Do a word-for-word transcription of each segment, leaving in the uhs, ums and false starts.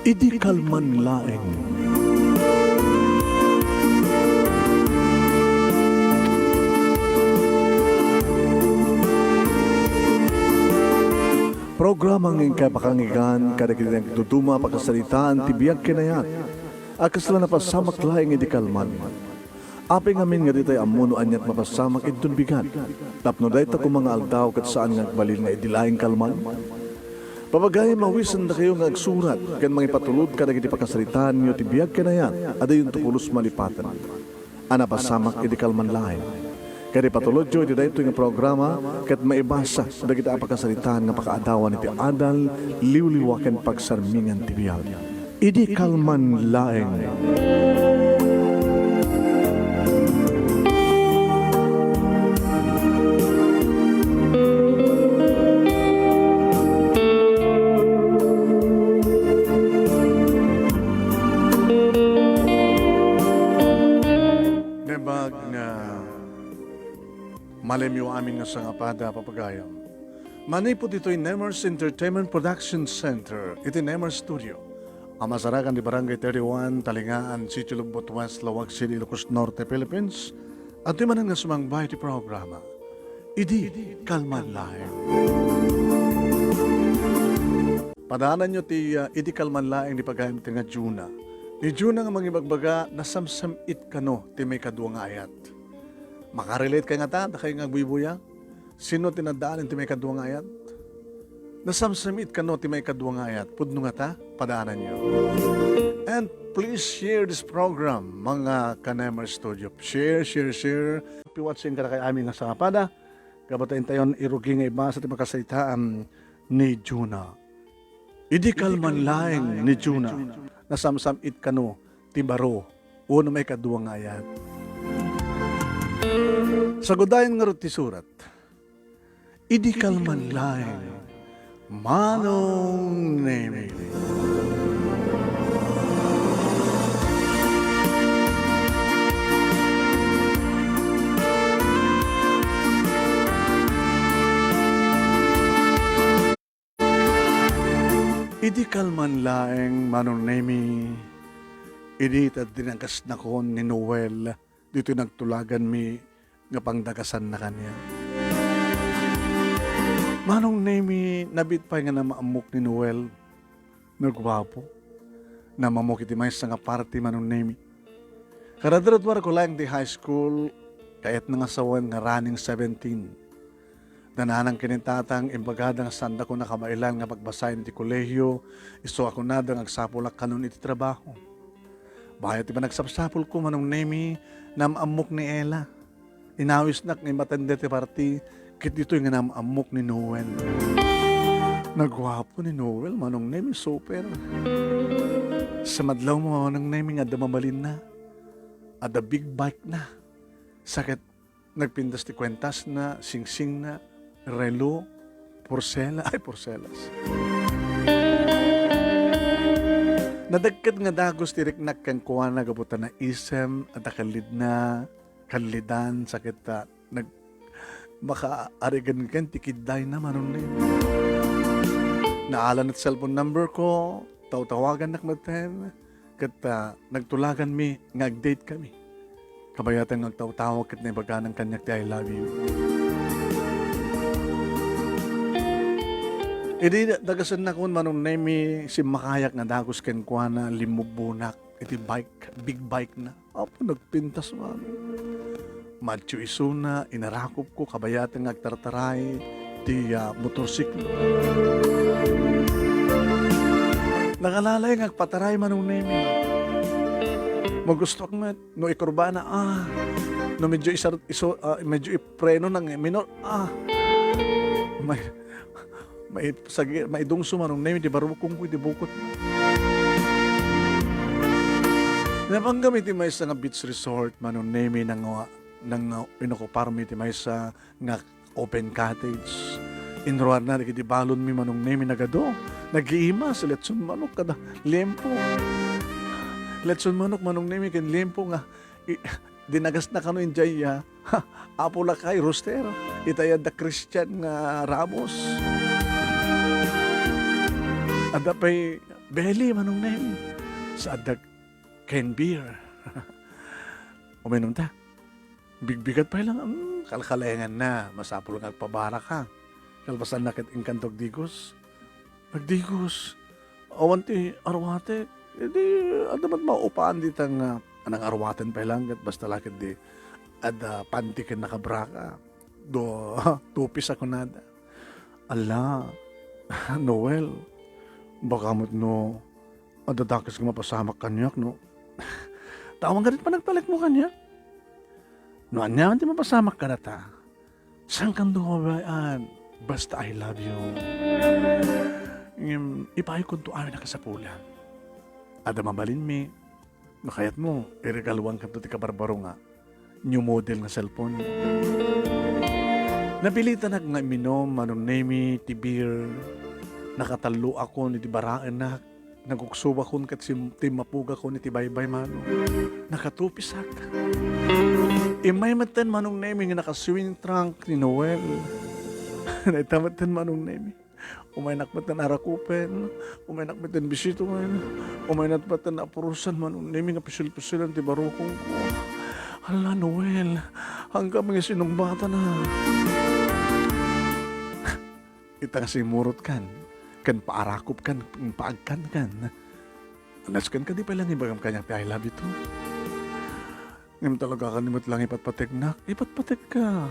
Idi kalman laeng. Programa nga inkay pakanggan kadagiti nagduduma a pakasaritaan ti biag ken ayat a kasla napasamak laeng idi kalman. Apay ngamin nga ditay ammo no aniat mapasamak inton bigat, tapno dayta koma nga aldaw ket saan nga agbalin nga idi laeng kalman? Papagayam, awisendakayo nga agsurat ken mangipatulod kadagiti pakasaritaanyo ti biag ken ayat a diyonto pulos malipaten a napasamak idi kalman laeng. Ket ipatulodyo iti daytoy nga programa ket maibasa dagiti a pakasaritaan nga pakaadawan iti adal, liwliwa ken pagsarmingan ti biag. Idi kalman laeng. Naimbag nga malemyo amin nga sangapada, papagayam. Manipud ditoy Nemers Entertainment Production Center, iti Nemers Studio, a masarakan di Barangay thirty-one, Talingaan, Sitio Lugbot West, Laoag City, Ilocos Norte, Philippines, adtoy manen nga sumangbay ti programa, Idi Kalman Laeng. Padaananyo ti, ah, Idi Kalman Laeng ni pagayam ti nga Juna. Ni Juna nga mangibagbaga, nasamsam-it kano ti maikadua nga ayat. Makarelate kay ngata, dakay nga agbuybuya? Sino ti naddaan iti maikadua nga ayat? Nasamsam-it kano ti maikadua nga ayat? Pudno ngata, padaananyo. And please share this program, mga ka-Nemer Studio. Share, share, share. Happy watching kadakay amin nga sangapada. Gapu ta intayon irugi nga ibasa ti pakasaritaan ni Juna. Idi kalman laeng ni Juna, nasamsam-it kano ti baro wenno maikadua nga ayat. Sagudayen ngarud ti surat. Idi kalman laeng, Manong Nemi. Idi kalman laeng, Manong Nemi, idi ta dinagasnakon ni Noel ditoy nagtulaganmi nga pangdagasanna kaniak. Manong Nemi, nabiit pay nga namammok ni Noel. Naguapo. Namammok iti maysa nga party, Manong Nemi. Karadradraduarko laeng ti high school, kayatna nga sawen nga running seventeen. Nanang ken ni tatang, imbagada nga saandakon a kamailan nga pagbasaen iti kolehio, isu a kunada nga agsapulak kanon iti trabaho. Bayat ti panagsapsapulko, Manong Nemi, namammok ni Ella. Inawisnak nga imatende ti party, ket ditoy nga namammok ni Noel. Naguapo ni Noel, Manong Nemi, super. Sa madlaw mo, Manong Nemi, nga adda mabalinna. Adda big bike na. Sa ket nagpintas ti kuentasna, singsingna, relo, porsela, ay, porselas. Nadagket nga dagus ti riknak kenkuana gapu ta naisem a ta kellidna, kellidan, sa ket ta nag-, makaarigan ken ti kiddayna, Manong Nemi. Naala ti cellphone number ko, tawtawagannak metten. Ket, ah, nagtulaganmi nga ag-date kami. Kabayatan nga agtawtawag ket naibaganak kaniak ti "I love you." Idi da-, dagasennakon, Manong Nemi, simmakayak nga dagus kenkuana, limmubbonak iti bike, big bike na. Apo, nagpintas man. Madyo isuna, inarakopko, kabayatan nga agtartaray ti, ah, motorsiklo. Nakalalay nga agpataray, Manong Nemi. Magustuak met no ikurbana, ah. No medyo isar-, iso-, ah, medyo ipreno nang minor, ah. May, Maisagi-, maidungso, Manong Nemi, ti barukongko iti bukot. Napangam iti maysa nga beach resort, Manong Nemi, nang, nang, ah, inokuparmi iti maysa nga open cottage. Inruarna dagiti balonmi, Manong Nemi, nagadu. Nagiimas, letson manok kada liempo. Letson manok, Manong Nemi, ken liempo nga i-, dinagasna kano idiay, ah, Apo Lakay Roster, itay adda Christian nga Ramos. Adda pay Beli, Manong Nemi. Saandak cane beer. Uminom ta. Bigbigat pay lang, mm, kalkalenganna. Masapul nga agpabaraka. Kalpasanna ket inkanto agdigos. Agdigos. Awan ti arwatek. Idi, adda met maupaen dita nga, anang arwaten pay lang, ket basta la ketdi adda panty ken nakabraka. Do, two-piece a kunada. Ala, Noel, baka met no, adda dakes nga mapasamak kaniak, no? Ta awan gayam panagtalekmo kaniak. No ania man ti mapasamak kadata, saankanto nga baybay-an, basta I love you. Ngem, ipaaykonto amin a kasapulan. Adda mabalinmi, no kayatmo, iregaluankanto ti kabarbaro nga new model nga cellphone. Napilitanak nga imminom, Manong Nemi, ti beer. Nakatalloakon iti baraenak. Naguksobakon ket sim-, timmapugakon iti baybay, Manong. Naka-two-piece-ak. Immay metten, Manong Nemi, nga naka-swimming trunk ni Noel. Naita metten, Manong Nemi. Umaynak metten arakupen, umaynak metten bisitoen, umaynak metten apurosan, Manong Nemi, nga pisil-pisilen ti barukongko. Hala, Noel, haanka nga sinungbatana. Ita nga simmurotkan, ken paarakupkan, ken paagkankan. Nasken kadi pay lang ibagam kaniak ti I love you too. Ngem talaga ken met lang ipatpategnak, ipatpategka.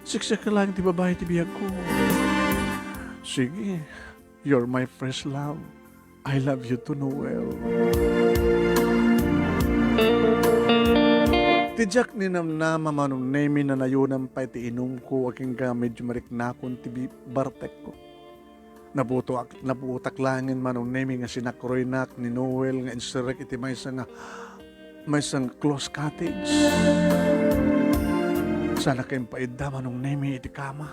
Siksika laeng ti babai ti biagko. Sige, you're my first love. I love you too, Noel. Ti diak ninamnama, Manong Nemi, nanayonan pay ti inumko, agingga medyo mariknakon ti bi-, bartekko. Nabutoak-, nabutak laengen, Manong Nemi, nga sinakroynak ni Noel nga inserrek iti maysa nga, maysa nga close cottage. Saanak impaidda, Manong Nemi, iti kama.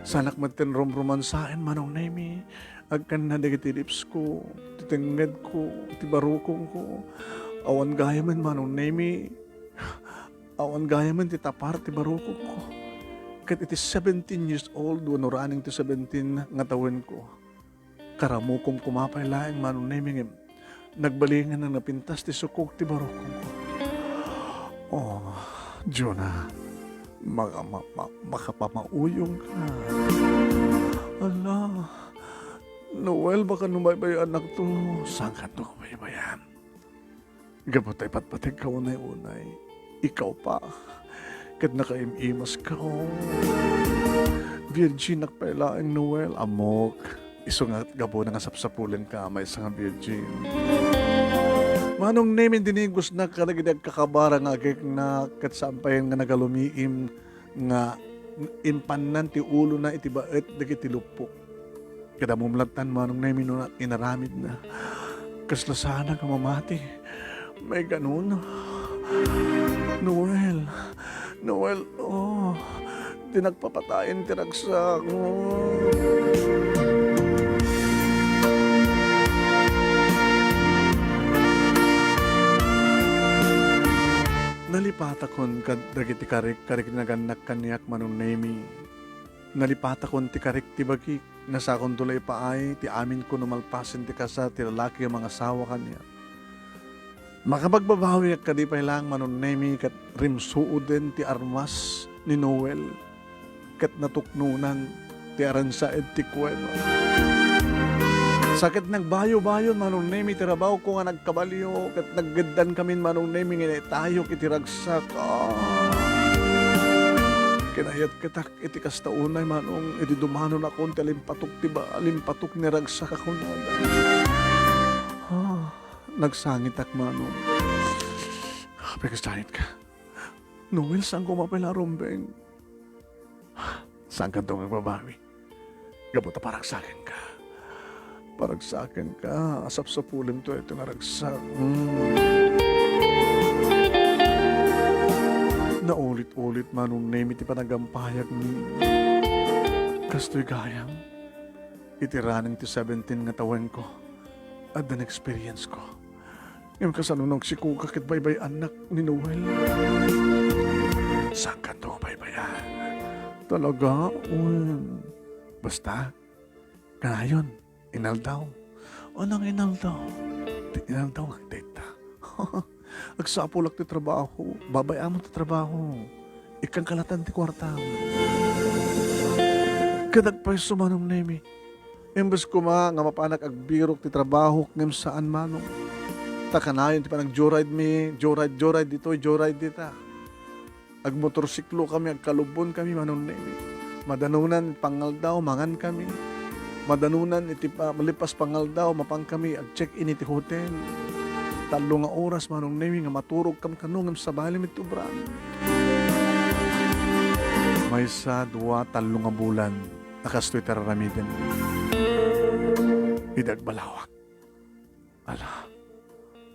Saanak metten rumromansaen, Manong Nemi. Agkanna dagiti lipsko, ti tengngedko, ti barukongko. Awan gayamen, Manong Nemi. Awan gayamen ti tapar ti barukongko. Ket iti seventeen years old, wenno running to seventeen nga tawenko, karamukom koma pay laeng, Manong Nemi, ngem nagbalingan a napintas ti sukog ti barukongko. Oh, Jonah, maka-, ma-, ma-, makapamauyongka. Ala, Noel, baka no baybay-annakto, saankanto nga baybay-an? Gapu ta ipatpategka unay-unay, ikaw pa, ket nakaim-imaska, oh. Virginak pay laeng, Noel, ammok. Isu nga gapuna nga sapsapulenka a maysa nga virgin. Manong Nemi, dinigosnak kadagiti agkakabara nga agiknak, ket saan pay nga nagalumiim nga impannan ti ulona iti baet dagiti luppok. Ket ammom lattan, Manong Nemi, no inaramidna. Kasla saanak a mamati. Maikanon. Noel. Noel, oh. Ti nagpapatayen ti ragsak. Oh. Nalipatakon kad dagiti karik-, karikinagannak kaniak, Manong Nemi. Nalipatakon ti karik ti bagik, nasakonto la ipaay ti aminko no malpasen ti kasa ti lalaki nga mangasawa kaniak. Makapagbabawiak kadi pay laeng, Manong Nemi, ket rimsuoden ti armas ni Noel, ket natuknonan ti aransaed ti kuweba. Sa ket nagbayo-bayon, Manong Nemi, ti rabawko nga nagkabalio, ket naggeddankamin, Manong Nemi, nga naitayok iti ragsak. Ah. Kinayatketak iti kasta unay, Manong, idi dumanonakon ti alimpatok ti ba-, alimpatok ni ragsak a kunada. Ah, nagsangitak, Manong. Apay, kasangit ka. Noel, saan koma pay la a rumbeng? Saankanto nga agbabawi? Gapu ta paragsakenka. Paragsakenka, sapsapulem toy ito nga ragsak. Mm. Naulit-ulit, Manong Nemi, ti panagampayagmi. Kastoy gayam, iti running ti seventeen nga tawenko, adda na-experience ko. Ngem kasano no agsikoka ket baybay-annak ni Noel? Saankanto nga baybay-an? Talaga? Wen. Basta, kanayon, inaldaw, Anang inaldaw? Ti inaldaw nga dayta. Agsapulak ti trabaho. Babay-amon ti trabaho. Ikkan kalatan ti kuartam. Ket agpayso, Manong Nemi. Imbes koma nga mapanak agbirok ti trabahok ngem saan, Manong. Ta kanayon ti panag-joyride mi, joyride, joyride ditoy, joyride dita. Agmotorsiklo kami, agkalubbon kami, Manong Nemi. Madanunan pangaldaw, mangan kami. Madanunan iti pa-, malipas pangaldaw, mapan kami, ag-check-in iti hotel. Tallo nga oras, Manong Nemi, nga maturog kam kano ngem sabali met ti obra. Maysa, dua, tallo nga bulan a kastoy ti ar-aramidem. Idi agbalawak. Ala,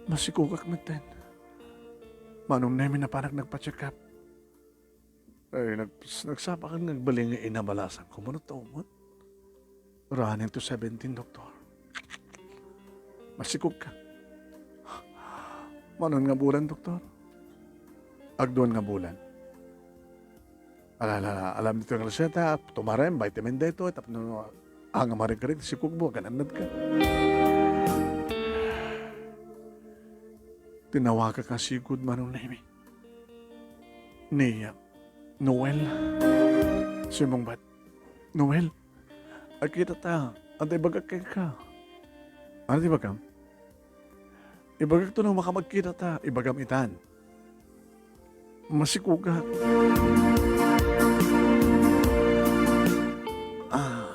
masikogak metten. Manong Nemi, napanak nagpa-check up. Ay, nag-, nagsapakan nga agbalin nga inabalasan ko. Mano tao man? Running to seventeen, doktor. Masikog ka. Manon nga bulan, doktor? Agduan nga bulan. Ala, ala, ala, alam dito nga reseta, tumarem, vitamin dito, tapno, ah, nga marigrig, sikog mo, ganannad ka. Tinawagak a sigud, Manong Nemi. Ni, ah, Noel. Simmungbat, "Noel, agkita ta. Anta ibagak kenka?" "Ano ti ibagam?" "Ibagak to no makamagkita ta. Ibagam itan." Masikogak. Ah.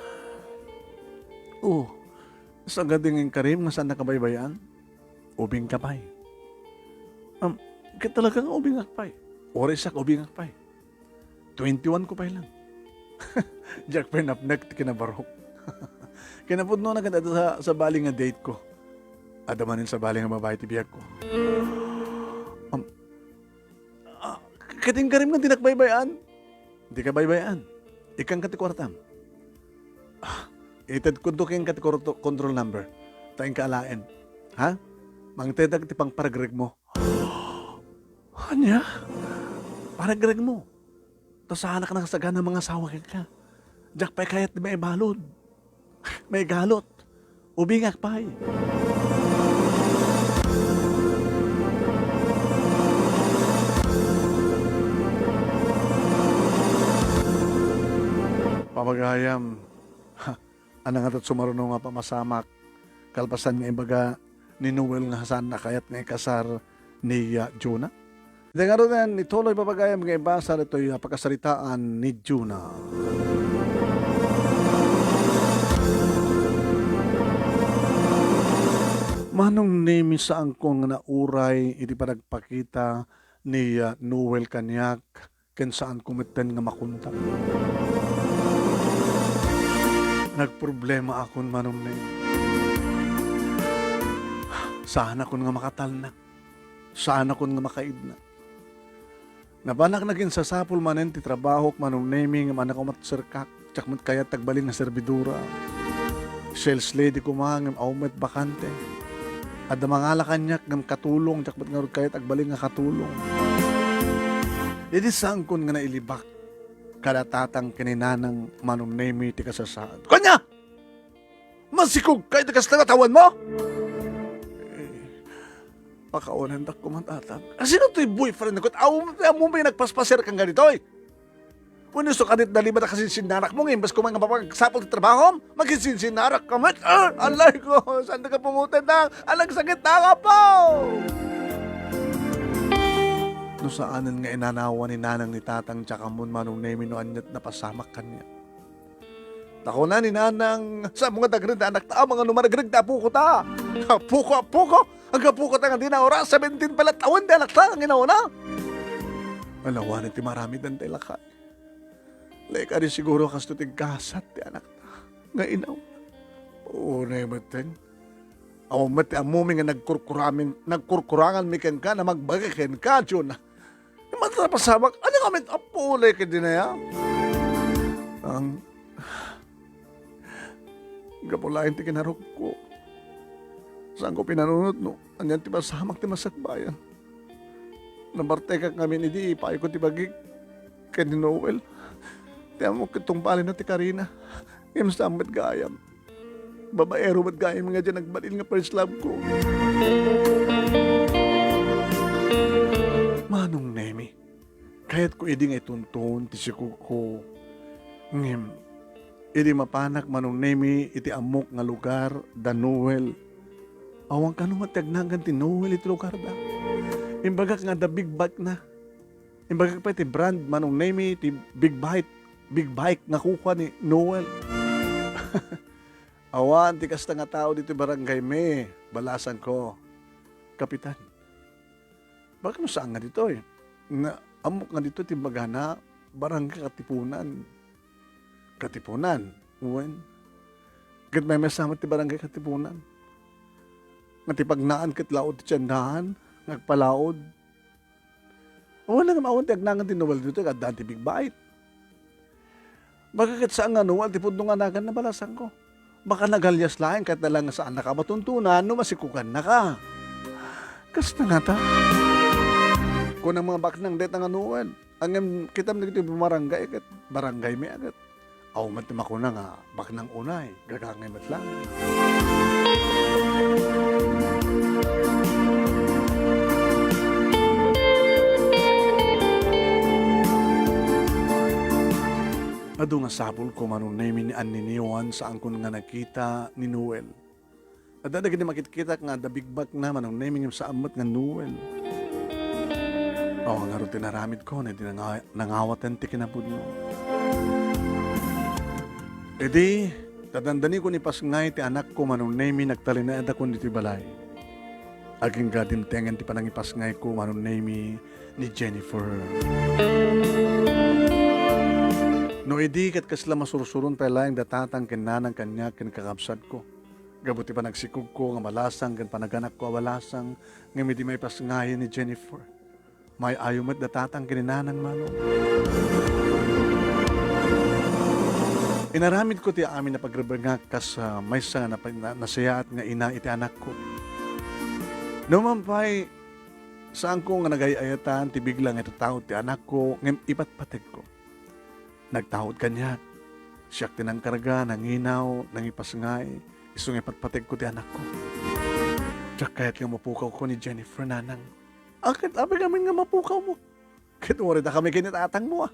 Oh, sagadi nga inkarim nga saan nakabaybayan? Ubing ka pay. Am, ket talaga nga ubingak pay. Oras ak ubingak pay. Twenty-one ko pay lang. Diak pay napnek ti kinabarok. Kinapudno na ket adda sa, sabali nga date ko. Adda manen sabali nga babae ti biag ko. Am, ah, ket inkarim nga dinak baybay-an? Dika baybay-an. Ikkanka ti kuartam. Ah, itedko kenka ti korto-, control number. Ta inka alaen. Ha? Mangtedak ti pangparagregmo. Ania? Paragregmo. Ta saanak nakasagana mangasawa kenka. Diak pay kayat ti maibalud. Maigalot. Ubingak pay. Pamagayam, anang ada't sumaruno nga pamasamak, kalpasan nga ibaga ni Noel nga saan a kayat nga ikasar ni, ah, Jonah? Iti ngaruden, ituloy, pamagayam, nga ibasa ditoy, ah, pakasaritaan ni Jonah. Manong Nemi, saanko nga nauray iti panagpakita ni, ah, Noel kaniak, ken saanko metten nga makontak. Nagproblemaakon, Manong Nemi. Saanakon nga makatalna. Saanakon nga makaidna. Napanak naginsasapul manen ti trabahok, Manong Nemi, ngem annak umat serkak, diak met kayat ti agbalin nga servidora. Sales lady koma, ngem awan met bakante. Adda mangala kaniak ngem katulong, diak met ngarud kayat agbalin nga katulong. Idi saankon nga nailibak kada tatang ken ni nanang, Manong Nemi, ti kasasaad. Kanya! Masikog ka iti kasta nga tawenmo? Eh, pakawanendak koma, tatang. A, sino toy boyfriend ko? Awan ti ammom nga nagpaspasiar kangga ditoy. Wenno isu kadit nalibat a kasinsinnarakmo nga imbes koma nga mapagsapul ti trabahom, makisinsinnarak ka met. Ah, alay ko, saan ka pumutan na? Anak sakit na ka po! No saanen nga inanawan ni nanang ni tatang diak ammon, Manong Nemi, no ania't napasamak kaniak. Ta kuna ni nanang, "Saan mo nga dagren ti anak ta, amangan no maragregda apoko ta?" Apoko, apoko? Ag-apoko ta nga di na oras, seventeen pala tawen ti anak ta, nga inauna. Alawan ti maramiden ti lakay. Lay kadi siguro kasto ti gasat ti anak ta, nga inauna. Unay metten. Awan met ti ammom nga nagkurkuramin, nagkurkurangan mi kenka, na magbagi kenka, Jun. Mata pasamak, ania ngamin, apulay ket dinaya? Ang gapu laeng ti kinarukko. Saanko pinanunot no anian ti pasamak ti masakbayan. Nabartekak ngamin idi ipayko ti bagik ken ni Noel. Ti ammok ket tungpalna ti karina. Ngem saan met gayam. Babaero met gayam nga diay nagbalin nga first love ko. Manong Nemi, kayatko idi nga itunton ti sikugko. Ngem, idi mapanak, Manong Nemi, iti ammok nga lugar da Noel, awan kano met ti agnagan ti Noel iti lugarda. Imbagak nga adda big bike na. Imbagak pay ti brand, Manong Nemi, ti big bike, big bike nga kukua ni Noel. Awan ti kasta nga tao ditoy barangay mi, balasangko. Kapitan, baka no saan nga ditoy? Nga, ammok nga ditoy ti imbagana, barangay Katipunan. Katipunan, wen. Ket maymaysa met ti barangay Katipunan. Nga ti pagnaan ket laod ti tiendahan, nga agpalaod. Awan nga awan ti agnagan ti Noel ditoy, nga addaan ti big bike. Baka ket saan nga Noel ti pudno nga naganna, balasangko. Baka nagalias laeng ket na lang nga saannaka a matuntunan no masikugannaka. Kasta ngata. Kunam nga baknang dayta nga Noel. Ngem kitam dagiti bumarangay ket barangay mi a ket. Awan met ti makuna nga baknang unay, gagangay met laeng. Adu nga sapulko, Manong Nemi, ni anniniwan, saankon nga nakita ni Noel. Adda dagiti makitkitak nga adda big bike na, Manong Nemi, ngem saan met nga Noel. Awan ngarud ti naramidko, no idi nanga-, nangawaten ti kinapudno. Idi, ta dandanikon ipasngay ti anakko, Manong Nemi, nagtalinaedakon ditoy balay. Agingga dimtengen ti panangipasngayko, Manong Nemi, ni Jennifer. No idi, ket kasla masursuron pay laeng da tatang ken nanang kaniak ken kakabsatko. Gapu ti panagsikugko nga balasang ken panaganakko a balasang, ngem idi maipasngayen ni Jennifer, may-ayo met da tatang ken ni nanang, Manong. Inaramidko ti amin a pagrebengak kas, ah, maysa nga napa-, na-, nasayaat nga ina iti anakko. Numan pay, saanko nga nagay-ayatan ti bigla nga itataud ti anakko, ngem ipatpategko. Nagtaud kaniak. Siak ti nangkarga, nanginaw, nangipasngay, isu nga ipatpategko ti anakko. Diak kayat nga mapukawko ni Jennifer, nanang. Ket apay ngamin nga mapukawmo? Ket uray dakami ken ni tatangmo, a.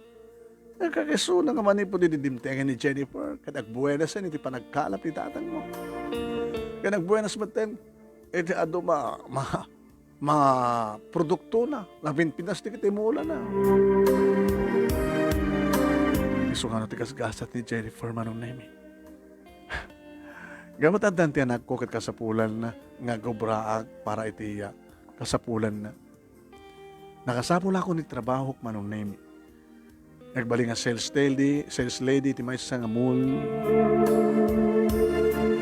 Kakisuna nga manipud idi dimtengen ni Jennifer, ket agbuenasen iti panagkalap ni tatangmo. Ket agbuenas metten iti adu ma-, ma-, maproduktona, napinpinas ti kitimulana. Isu nga no ti gasgasat ni Jennifer, Manong Nemi. Gapu ta addan ti anakko ket kasapulanna nga agobraak para iti iya. Kasapulanna. Nakasapulakon iti trabahok, Manong Nemi. Nagbalin nga sales lady, sales lady ti maysa nga mall.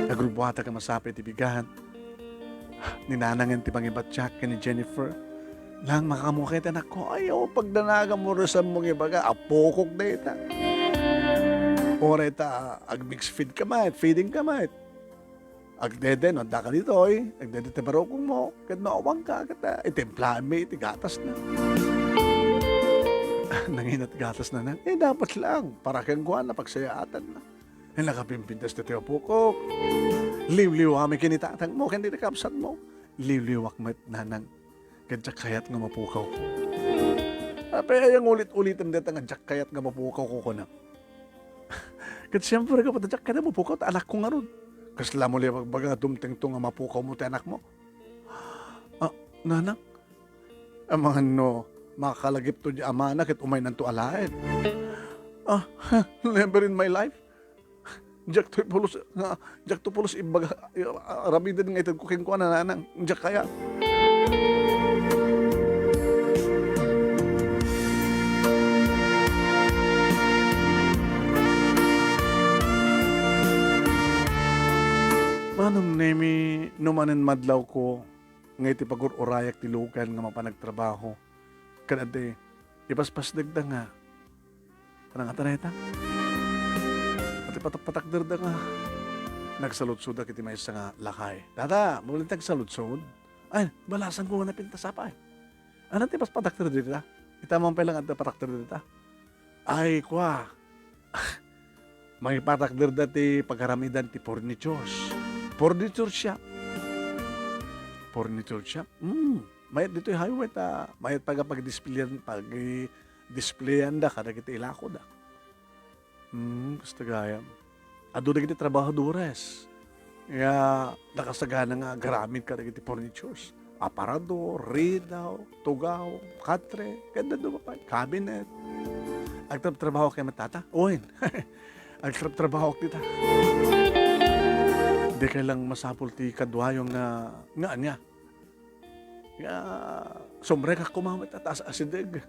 Agrugbuatak a masapay ti bigat. Ni nanangen ti pangibatiak ken ni Jennifer. Nang, makaammo kay ti anakko, "Ay, o, pagdanagan mo, resan mo nga ibaga, apokok dayta." Uray ta, ag-mix feed ka met, feeding ka met. Agdede no adda ka ditoy, agdede ti barukongmo, ket no awan ka, ket, ah, itimplaanmi iti gatasna. Nangina ti gatasna, nang, eh, dapat lang, para kenkuana, pagsayaatanna. Eh, nakapimpintas ti apokok. Liwliwami ken ni tatangmo, ken ni kabsatmo. Liwliwak met, nanang. Ket diak kayat nga mapukawko. Apay aya nga ulit-ulitem dayta nga diak kayat nga mapukawko, kunam? Ket siempre, gapu ta diak kayat nga mapukaw, ta anakko ngarud. Kasla mo la ibagbaga, dumtengto nga mapukawmo ti anakmo? Ah, nanang? Amangan no, makalagipto di amana ket umaynanto alaen. Ah, never in my life. Diakto pulos nga, diakto pulos ibaga, aramiden nga itedko kenkuana, nanang. Diak kayat. Manong Nemi, no manen madlawko nga iti pagur-urayak ti lugan nga mapan agtrabaho, ken adda ipaspasdegda nga Nanang, ata dayta? Iti patak-patakderda nga nagsaludsodak iti maysa nga lakay. "Tata, mabalin ti agsaludsod?" "Ay, balasangko nga napintas, apay." "Ania ti pas-, patakderda dita? Ita man pay lang adda patakderda dita." "Ay, kua, mangipatakderda ti pagaramidan ti furnitures." Furniture shop. Furniture shop? Hmm. Mayat ditoy highway ta, mayat pagapagdisplayan, pagdisplayanda kadagiti ilakoda. Hmm, kasta gayam. Adu dagiti trabahadores nga nakasagana nga agaramid kadagiti furnitures. Aparador, ridaw, tugaw, katre, ken dadduma pay, cabinet. Agtrabtrabaho kay met, tata? Wen. Agtrabtrabaho dita. Di kay lang masapul ti kaduayo nga, nga ania? Nga, sumrekak koma met a taas asideg.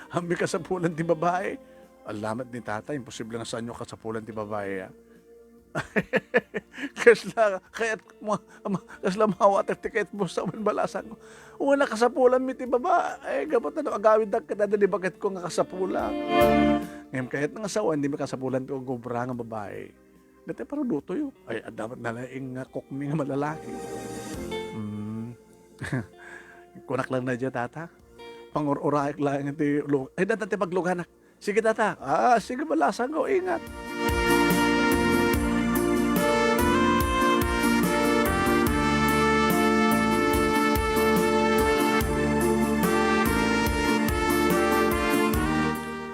Ammom kasapulan ti babai. Ala met ni tata, imposible nga saanyo kasapulan ti babai, a. Kasla, kayat mo, ama, kasla mawatek ti kayat mo sa wen balasang. Wala kasapulan mi ti babai. Gapu ta no agawiddak ket adda di baketko nga kasapulan. Ngem kayat nga sawen, di mi kasapulan ti ugobra nga babai. Dati parudutoyo. Ay, adda met nalaing nga cook mi nga malalaki. Hmm. Kunak lang na dya, tata. Pangur-uraek lang ti lu-, ay, data ti pagluganak. Sige, tata. Ah, sige, balasang ko. Ingat.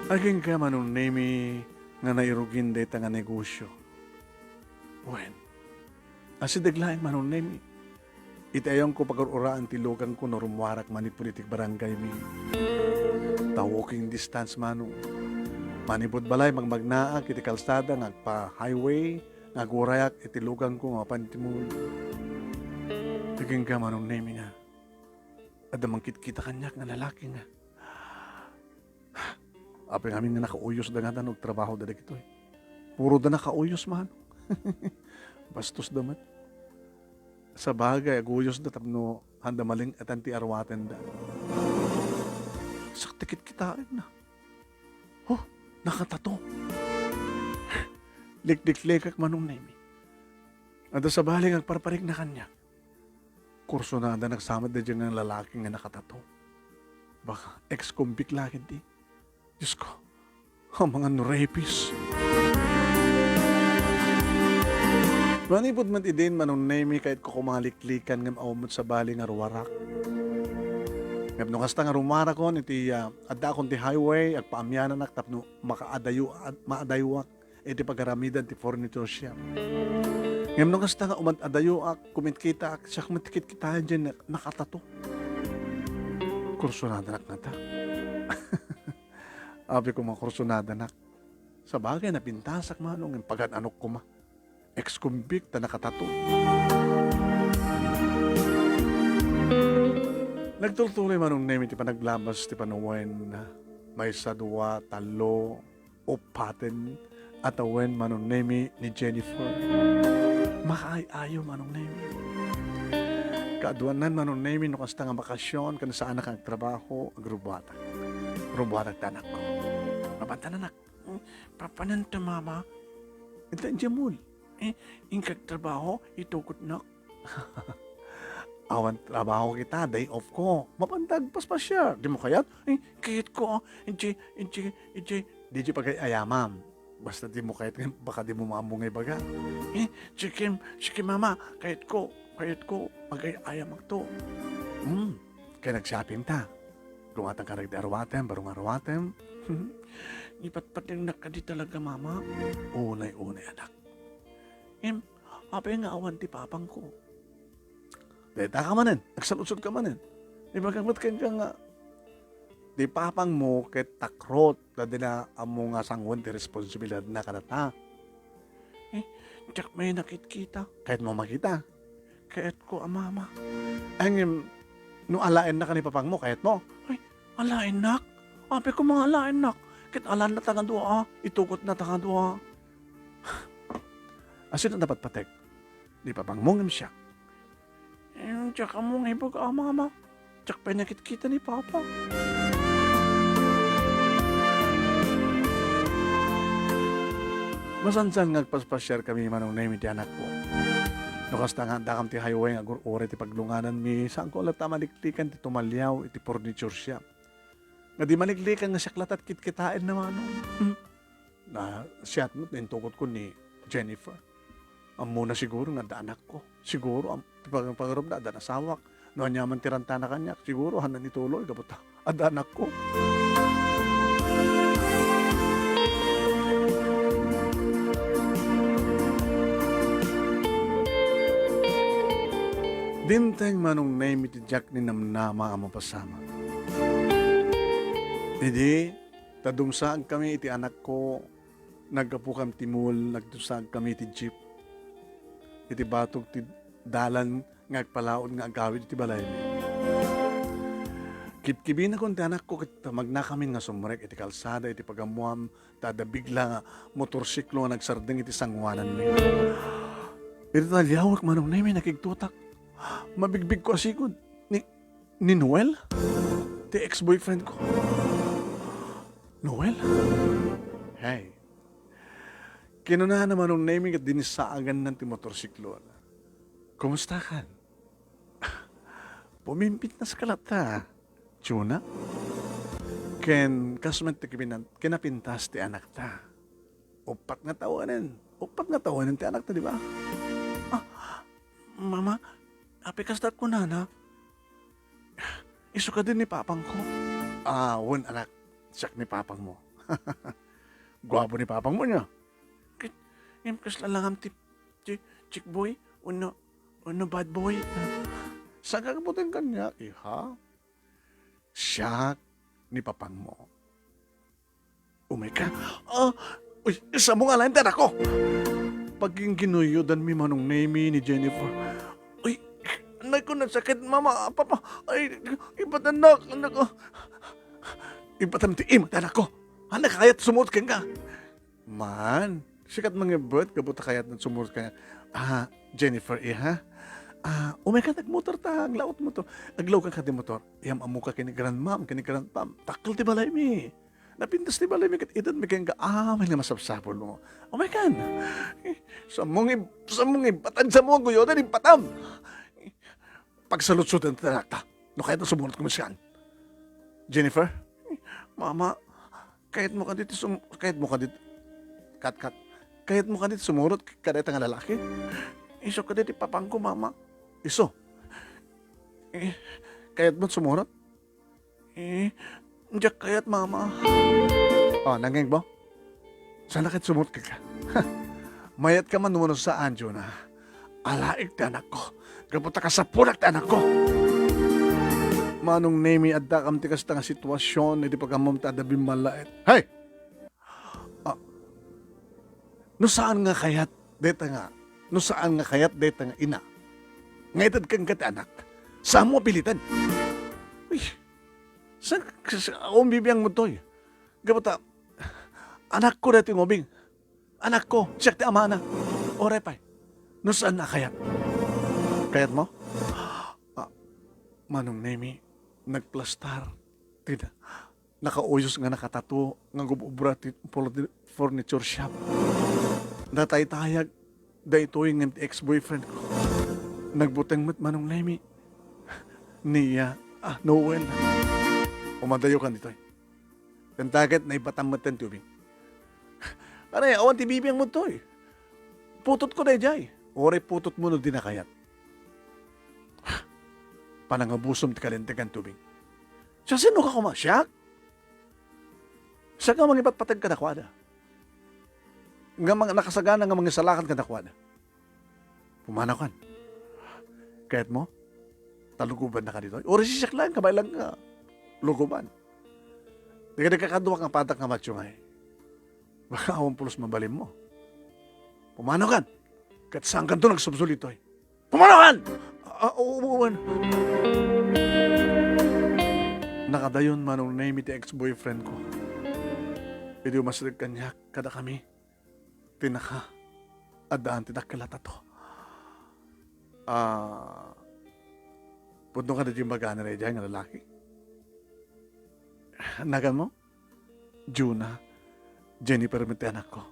Agingga, Manong Nemi, nga nairugin dayta nga negosio. Wen, asideg laeng, Manong Nemi. Iti ayongko pagur-uraan ti lugangko no rummuarak manipud iti barangaymi. Ta walking distance, Manong. Manipud balay, magmagnaak iti kalsada nga agpa-highway, nga agurayak iti lugangko nga mapan iti muno. Agingga, Manong Nemi, nga adda mangkitkita kaniak nga lalaki nga Apay ngamin nga nakauyos da ngata no agtrabaho da dagitoy. Puro da nakauyos man. Bastos da met. Sabagay, aguyos da tapno handa maling-etan ti arwaten da. Sakti kitkitaen na. Oh, nakatato. Likliklikak, Manong Nemi. Adda sabali nga agparparik na kaniak. Kursunada nagsamat da dyan nga lalaki nga nakatato. Baka ex-convict la ketdi. Diyos ko, amangan no rapist. Manipud met idin, Manong Nemi, kayatko kumaliklikan ngem awan met sabali nga ruarak. Ngem no kasta nga rumuarakon iti, ah, addaakon ti highway, agpaamiananak tapno makaadayo-, ad-, maadayuak iti pagaramidan ti furniture shop. Ngem no kasta nga umad-adayoak, kumitkitaak, siak met ti kitkitaen dyan nakatato. Kursunadanak ngata. Apay koma, kursunadanak. Sabagay, napintasak, Manong, ngem pagan-anok koma. Ex-convict ta nakatato. Nagtultuloy, Manong Nemi, ti panaglabas ti panawen. Maysa, dua, tallo, uppaten a tawen, Manong Nemi, ni Jennifer. Makaay-ayo, Manong Nemi. Kaaduanan, Manong Nemi, no kasta nga bakasyon, ken saanak nga agtrabaho, agrubuatak. Rubuatak ti anakko. Mapantan, anak. Hmm, papananto, Mama? Ita, Jamul. Eh, inka agtrabaho, itukotnak. Awan trabaho kita, day off ko. Mapanda agpaspasiar. Dimo kayat? Eh, kayatko, ah. Idiay, idiay, idiay. Diay pagay-ayamam. Basta dimo kayat nga, baka dimo maammo nga ibaga. Eh, sige, sige, Mama. Kayatko, kayatko. Pagay-ayamakto. Hmm. Kay nag-shopping ta. Ruatan ka ragdi arwatem, baro nga arwatem. Ipatpatengnak kadi talaga, Mama? Unay-unay, anak. Em, apay nga awan ti papangko? Dayta ka manen, agsaludsod ka manen. Ibagak met kenka nga, ti papangmo ket takrot, ta dina ammo nga sangoen ti responsibilidadna kadata. Eh, diak met nakitkita. Kayatmo makita? Kayatko a mama. Ay, ngem, no alaennak a ni papangmo, kayatmo? Ay, alaennak? Apay koma nga alaennak. Ket alaenna ta nga dua, a. Itukotna ta nga dua. Asino a napatpatek? Ni papangmo ngem siak? Eh, diak ammo nga ibaga a mama. Diak pay nakitkita ni Papa. Masansan nga agpaspasiar kami, Manong Nemi, ti anakko. No kasta nga addakam ti highway nga agur-uray ti paglungananmi, saanko latta a maliklikan ti tumaliaw iti furniture shop. Nga di maliklikan nga siak latta ti kitkitaenna, Manong. Hmm. Na, siak met intukotko ni Jennifer. Ammona siguro nga adda anakko. Siguro, am-, ti pag-, pangarupna, adda asawak. No aniaman ti rantana kaniak, siguro, haanna ituloy, gapu ta adda anakko. Dimteng Manong Nemy ti diak ninamnama a mapasamak. Idi, ta dumsaagkami iti anakko, naggapukami ti mall, nagdumsaagkami iti jeep. Iti batog ti dalan nga agpalaod nga agawid iti balaymi. Kibkibinakon ti anakko ket magnakamin nga sumrek iti kalsada iti pagammoam ta adda bigla nga motorsiklo nga nagsardeng iti sangoananmi. Iti taliawek, Manong Nemy, nakigtotak. Mabigbigko a sigud. Ni, ni Noel? Ti ex-boyfriend ko. Noel? Hey. Kinunana, Manong Nemy, ket dinisaaganna ti motorsiklo. Kumustakan? Pumimpintaska latta, Juna. Ken kas met ti kibinan-, kinapintas ti anakta. Uppat nga taonen. Uppat nga taonen ti anakta, di ba? Ah, Mama, apay kasta kunana? Isu kadi ni papangko. Ah, wen, anak. Siak ni papangmo. Guapo ni papangmo, nia. Ket, ngem kasla langam ti, ti chick boy, wenno, wenno bad boy. Saan ka kabuteng kaniak, iha? Siak ni papangmo. Umayka. Ah, uy, saanmo nga alaen ti anakko? Pagingginuyudanmi, Manong Nemy, ni Jennifer. Uy, anak ko, nasakit, Mama, Papa. Ay, ipatannak, anak ko. Ipatam ti ima ti anakko. Anak, kayat sumurot kenka. Man, siak ti mangibbet, gapu ta kayatna sumurot kaniak. Ah, Jennifer, iha? Ah, umayka, agmotor ta, aglaw ti motor. Aglaw ka ti motor. Iam-ammoka ken ni grandmam, ken ni grandpam. Dakkel ti balaymi. Napintas ti balaymi ket itedmi kenka amin nga masapsapulmo. Umaykan. Eh, saanmo nga ib-, saanmo nga ibatam, saanmo nga guyodan, ibatam. Pagsaludsodan ti anakta. No kayatna sumurot koma sian. Jennifer? Mama, kayatmo kadi ti sum-, kayatmo kadi, kat, kat. Kayatmo kadi ti sumurot kadayta nga lalaki? Isu kadi ti papangko, Mama. Isu. Eh, kayatmo sumurot? Eh, diak kayat, Mama. Oh, nangngegmo? Saan a ket sumurot kenka? Mayatka man wenno saan, Juna. Alaek ti anakko. Gapu ta kasapunak ti anakko. Manong Nemy, addakam ti kasta nga sitwasyon iti pagammom ta adda bimmallaet. Hey! Ah, no saan nga kayat dayta nga, no saan nga kayat dayta nga ina nga ited kenka ti anak, saanmo a piliten. Uy, sa, sa, sa, awan bibiangmo toy. Gapu ta, anakko daytoy nga ubing. Anakko, siak ti amana. Uray pay, no saan a kayat. Kayatmo? Ah, Manong Nemy, nagplastar ti na-, nakauyos nga nakatato nga gub-obra ti furni-, furniture shop. Nataytayag daytoy ngem ti ex-boyfriend ko. Nagbuteng met, Manong Nemy. Nia, ah, Noel. Umadayokan ditoy. Ken ta ket naibatam metten ti ubing. Are, awan ti bibiangmo toy. Putotko daydiay. Uray putotmo no dina kayat. Panangabusom ti kalintegan ti ubing. Siasinoka koma? Siak? Siak nga mangipatpateg kadakuada. Nga mang-, nakasagana nga mangisalakan kadakuada. Pumanaw kan. Kayatmo? Ta lugobannaka ditoy. Uray siak laeng, kabaelan nga lugoban. Dika, dika kadua nga padak nga macho ngay. Baka awan pulos mabalinmo. Pumanaw kan. Ket saankanto nagsubsol ditoy. Pumanaw kan! Ah, oo, oo, wen. Nakadayon, Manong Nemy, ti ex-boyfriend ko. Idi umasrek kaniak, kadakami ti naka-, addaan ti dakkel a tato. Ah, pudno kadi ti imbagana daydiay nga lalaki? Naganmo? Juna, Jennifer met ti anakko.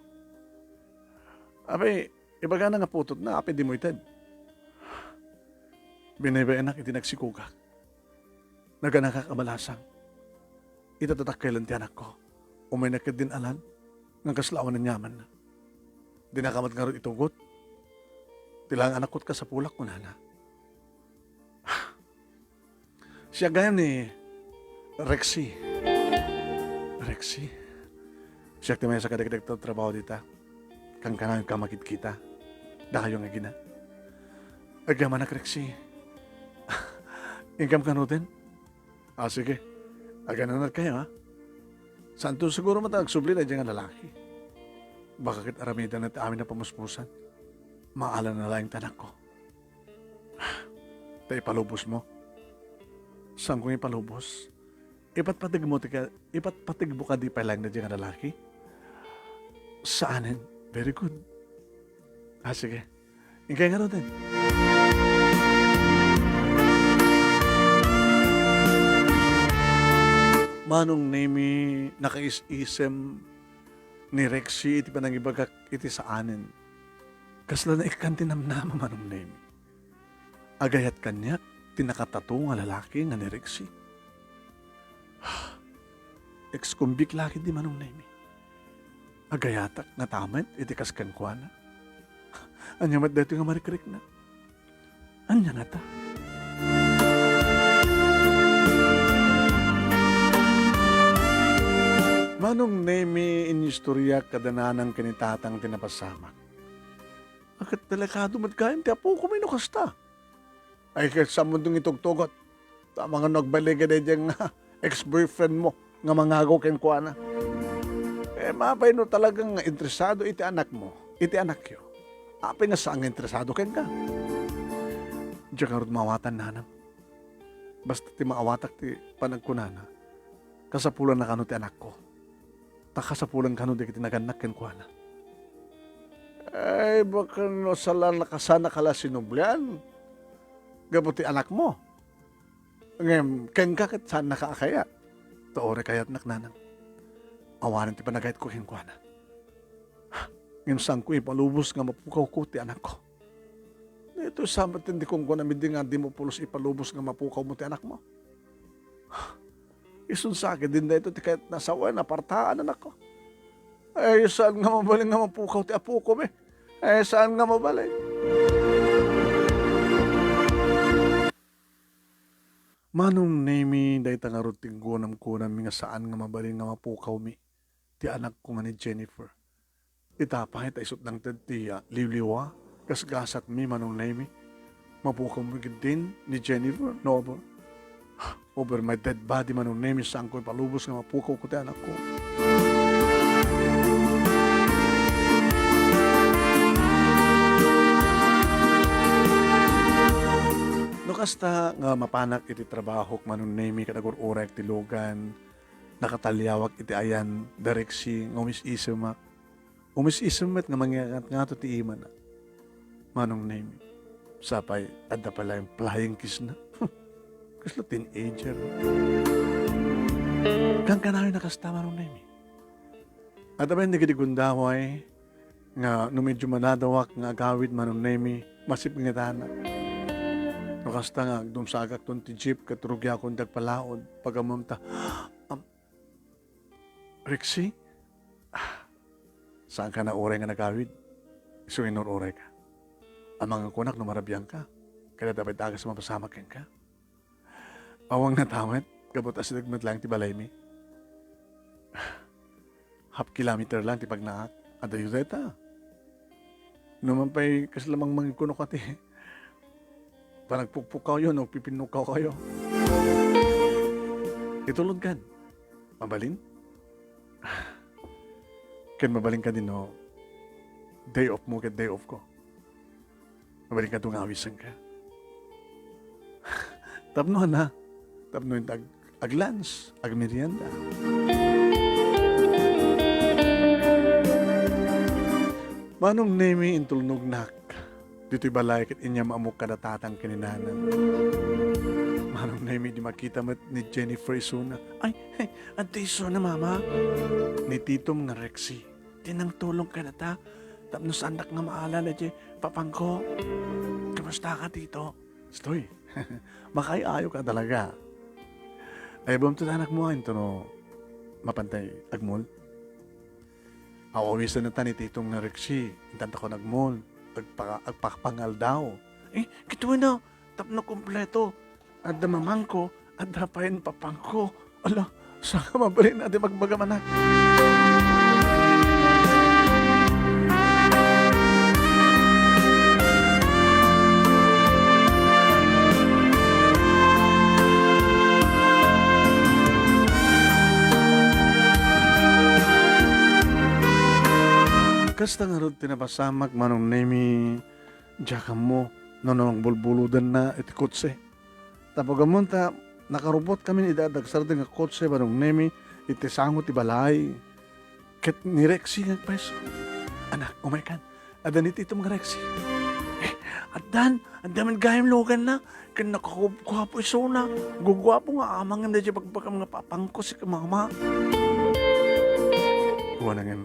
Apay, ibagana nga putotna, apay dimo ited? Binaybay-anak iti nagsikogak. Naganakak a balasang. Ita ti dakkel ti anakko. Umayna ket din-alan nga kasla awan aniamanna. Dinaka met ngarud itugot. Bilang anakko ti kasapulak, kunana. Siak gayam ni Rexy. Rexy? Siak ti maysa kadagiti agtrabaho dita. Kankanayon ka makidkita. Dakayo nga agina. Agyamanak, Rexy. Inkam kanuten? Ah, sige. Agananad kayo, ha? Santo siguro met agsubli daydiay nga lalaki. Baka ket aramidenna ti amin a pamuspusan. Maala na laeng ti anakko. Ta ipalubos mo. Saanko nga ipalubos? Ipatpateg mo ti ka-, ipatpateg mo kadi pay laeng daydiay nga lalaki? Saanen. Very good. Ah, sige. Inkay ngaruden. Manong Nemi, nakaisisem ni Rexy iti panangibagak iti saanen. Kasla naikkan ti namnama, Manong Nemi. Agayat kaniak ti nakatato nga lalaki nga ni Rexy. Ex-convict la ketdi, Manong Nemi. Agayatak nga tamet iti kas kenkuana. Ania met daytoy nga marikrikna? Ania ngata? Manong Nemi, inistoriak kada nanang ken ni tatang ti napasamak. Aket delikado met gayam ti apokon no kasta. Ay, ket saanmo dong itugtugot. Amangan no agbalinka daydiay nga ex-boyfriend mo nga mangagaw kenkuana. Eh, apay no talagang interesado iti anakmo, iti anakyo? Apay nga saan nga interesado kenka? Diak ngarud maawatan, nanang. Basta ti maawatak ti panagkunana, kasapulanna kano ti anakko. Ta kasapulan kano dagiti nagannak kenkuana. Ay, baka no salanna ka sana kala sinublian gapu ti anakmo. Ngem kenka ket saannaka a kayat. Ta uray kayatnak, nanang. Awanen ti panagayatko kenkuana. Ngem saanko ipalubos nga mapukawko ti anakko. Daytoy sa met ti kunkunam idi nga dimo pulos ipalubos nga mapukawmo ti anakmo. Isun sa akin din daytoy ti kayatna sa wen, apartaan, anakko. Ay, saan nga mabalin nga mapukaw ti apokom, eh? Ay, saan nga mabalin? Manong Nemi, dayta ngarud ti kunkunammi nga saan nga mabalin nga mapukawmi ti anakko nga ni Jennifer. Ita pay ta isut' nangted ti, ah, liwliwa, gasgasatmi, Manong Nemi. Mapukawmi ketdin ni Jennifer, no, Obor? Over my dead body, Manong Nemi, saanko ipalubos nga mapukawko ti anakko. No kasta nga mapanak iti trabahok, Manong Nemi, ket agur-urayek ti lugan, nakataliawak iti ayan da Rexy nga umis-isemak. Umis-isem met nga mangiangatngato ti imana. Manong Nemi, sapay, adda pay laeng flying kiss na. Kasla teenager. Kankanayon a kasta, Manong Nemi. Adda pay dagiti gundaway nga no medyo manadawak nga agawid, Manong Nemi, masipngetanak. No kasta nga agdumsagakton ti jeep ket rugiakon ti agpalaod, pagammom ta, am, Rexy? Ah, saanka nauray nga nagawid? Isu nga inur-urayka. Amangan kunak no marabianka. Ket adda pay dagas a mapasamak kenka. Awan nga tamet, gapu ta asideg met laeng ti balaymi. Half kilometer lang ti pagnaak. Adayo dayta. No man pay kasla mangmangikuno kati, panagpukpukawyo no agpipinnukawkayo. Itulod kan. Mabalin? Ken mabalin kadi no day off mo ket day off ko. Mabalin kadi nga awisenka. Tapno ana, tapno inta ag-, ag-lunch, agmerienda. Manong Nemi, intulnognak ditoy balay ket inyam-amok kada tatang ken ni nanang. Manong Nemi, di makita met ni Jennifer isuna. Ay, ay, adda isuna, Mama. Ni Titom nga Rexy. Ti nangtulong kadata tapno saandak nga maala daydiay papangko. Kumusta ka, Tito? Stoy, makaay-ayo ka talaga. Ay, bamto ta anakmo, intono mapantay agmol? Aw-awisen ta ni Titong nga Rexy, intantakon agmol. agpa-, agpapangaldaw. Eh, kitaenna, tapno kompleto. Adda mamangko, adda pay papangko. Ala, saan nga mabalin a di magbagam, anak? Kasta ngarud ti napasamak, Manong Nemi, diak ammo no nangbulbulodenna iti kotse. Tapno ammom ta nakarubotkami idi adda agsardeng a kotse, Manong Nemi, iti sango ti balay. Ket ni Rexy nga agpayso. Anak, umaykan. Adda ni titom nga Rexy. Eh, addan, adda met gayam luganna. Ken nakaguguapo isuna. Guguapo nga amang ngem daydiay bagbagam nga papangko si mama. Wana ngem,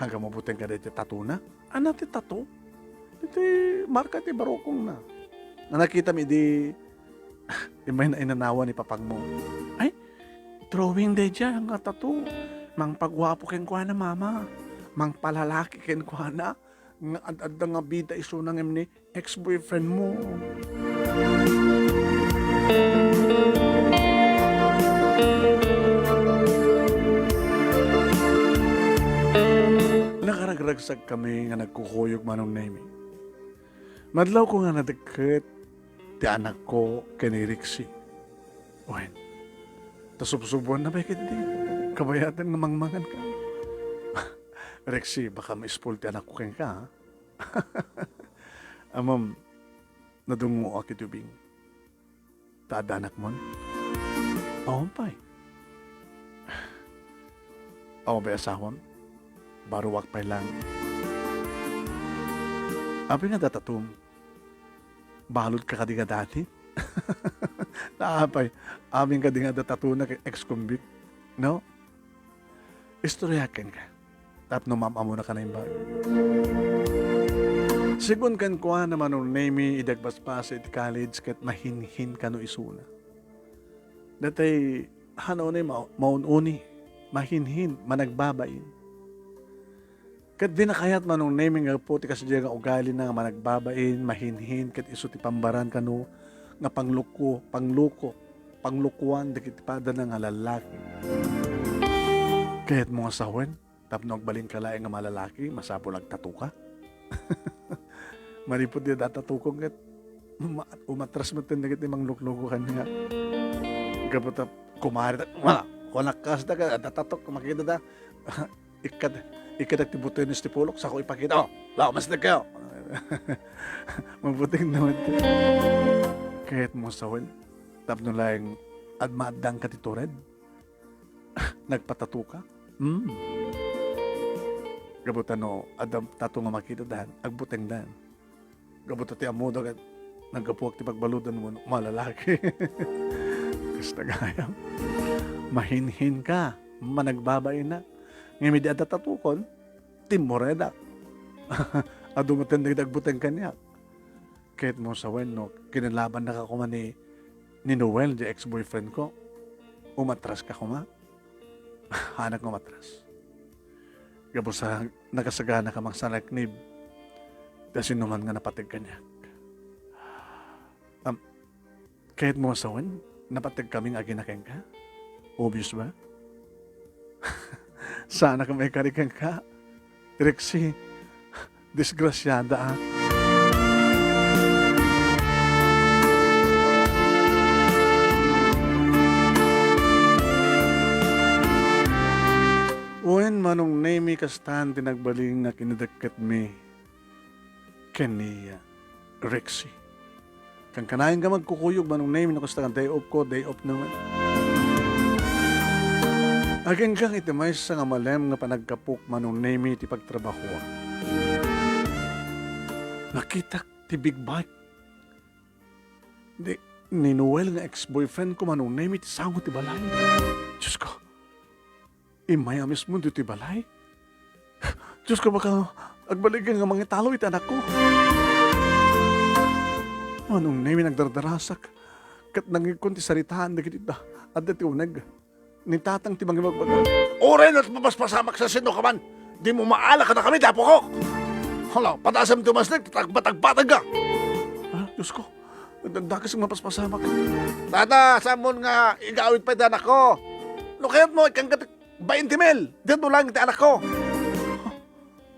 haanka mabuteng kadi ti tatona? Ania ti tato? Iti marka ti barukongna. Nga nakitam idi immay nainanawan ni papangmo. Ay, drawing daydiay nga tato. Mangpaguapo kenkuana, mama. Mangpalalaki kenkuana. Nga ad-adda nga bida isuna ngem ni ex-boyfriend mo. Nakaragragsagkami nga nagkukuyog, Manong Nemi. Madlawko nga nadekket ti anakko ken ni Rexy. Wen, ta subsubuanna pay ketdi. Kabayatan nga mangmanganka. Rexy, baka maispoil ti anakko kenka, ha? Ammom, nadungngoak iti ubing. Ta adda anakmon? Awan pay. Awan pay asawam? Baruak pay lang. Apay nga adda tatom? Baludka kadi nga dati? Apay, amin kadi nga adda tatona ket ex-convict, no? Istoryaak kenka tapno maam-amonaka naimbag. Segun kenkuana, Manong Nemi, idi agpaspasa iti college ket mahinhin kano isuna. Datay, haan unay ma-, maun-uni, mahinhin, managbabain. Ket dina kayat, Manong Nemi, nga gapu ti kasdiay nga ugalina nga managbabain, mahinhin, ket isu ti pambaran kano nga pangluko, pangluko, panglukoan dagiti padana nga lallaki. Kayatmo nga sawen, tapno agbalinka laeng nga malalaki, masapul agtatoka? Manipud di adda tatokon ket ma-, umatras metten dagiti manglukluko kaniak. Gapu ta kumari ta, wala, kunak kasta ket adda tatok, makita ta. Ikkat-, ikkatak ti butenes ti pulok, sako ipakita. Oh, lawas na kayo. Mabuting naman. Kayatmo sawen, tapno laeng ad-, maaddangka ti tured? Nagpatatoka? Hmm. Gapu ta no, adda tato nga makitadan, agbutengdan. Gapu ta ti ammoda ket naggapuak ti pagbaludan wenno malalaki. Kasta gayam. Mahinhinka, managbabaina. Ngem idi adda tatokon, timmuredak. Adu metten dagiti agbuteng kaniak. Kayatmo sawen no kinalabannaka koma ni, ni Noel, di ex-boyfriend ko. Umatraska koma. Haanak nga umatras. Gapu sa nakasaganaka mangsalaknib ti sinuman nga napateg kaniak. Am, kayatmo sawen, napategkami nga agina kenka? Obvious ba? Saanak maikari kenka, Rexy. Disgrasiada, ah. Wen, Manong Nemi, kastan ti nagbalin nga kinadekketmi ken ni Rexy. Kankanayon nga magkukuyog, Manong Nemi, no kasta nga day off ko, day off na man. Aginggang iti maysa nga malem nga panagkapok, Manong Nemi, iti pagtrabahoak. Nakitak ti big bike. Di, ni Noel nga ex-boyfriend ko, Manong Nemi, ti sango ti balay. Diyos ko, immay a mismo ditoy balay. Diyos ko, baka agbalinka nga mangitalo iti anakko. Manong Nemi, nagdardarasak ket nangngegkon ti saritaan dagiti da-, adda ti uneg. Ni tatang ti mangibagbaga. Uray no mapaspasamak sa sino ka man, dimo maala kadakami, ti apokok! Hala, padasem ti umasnek, tagbatagbatag ka. Ah, Diyos ko, nagdagdakes nga mapaspasamak. Tata, saanmon nga igawid pay ti anakko? No kayatmo, ikkan ka ti bainte mil. Diyan mo lang ti anakko.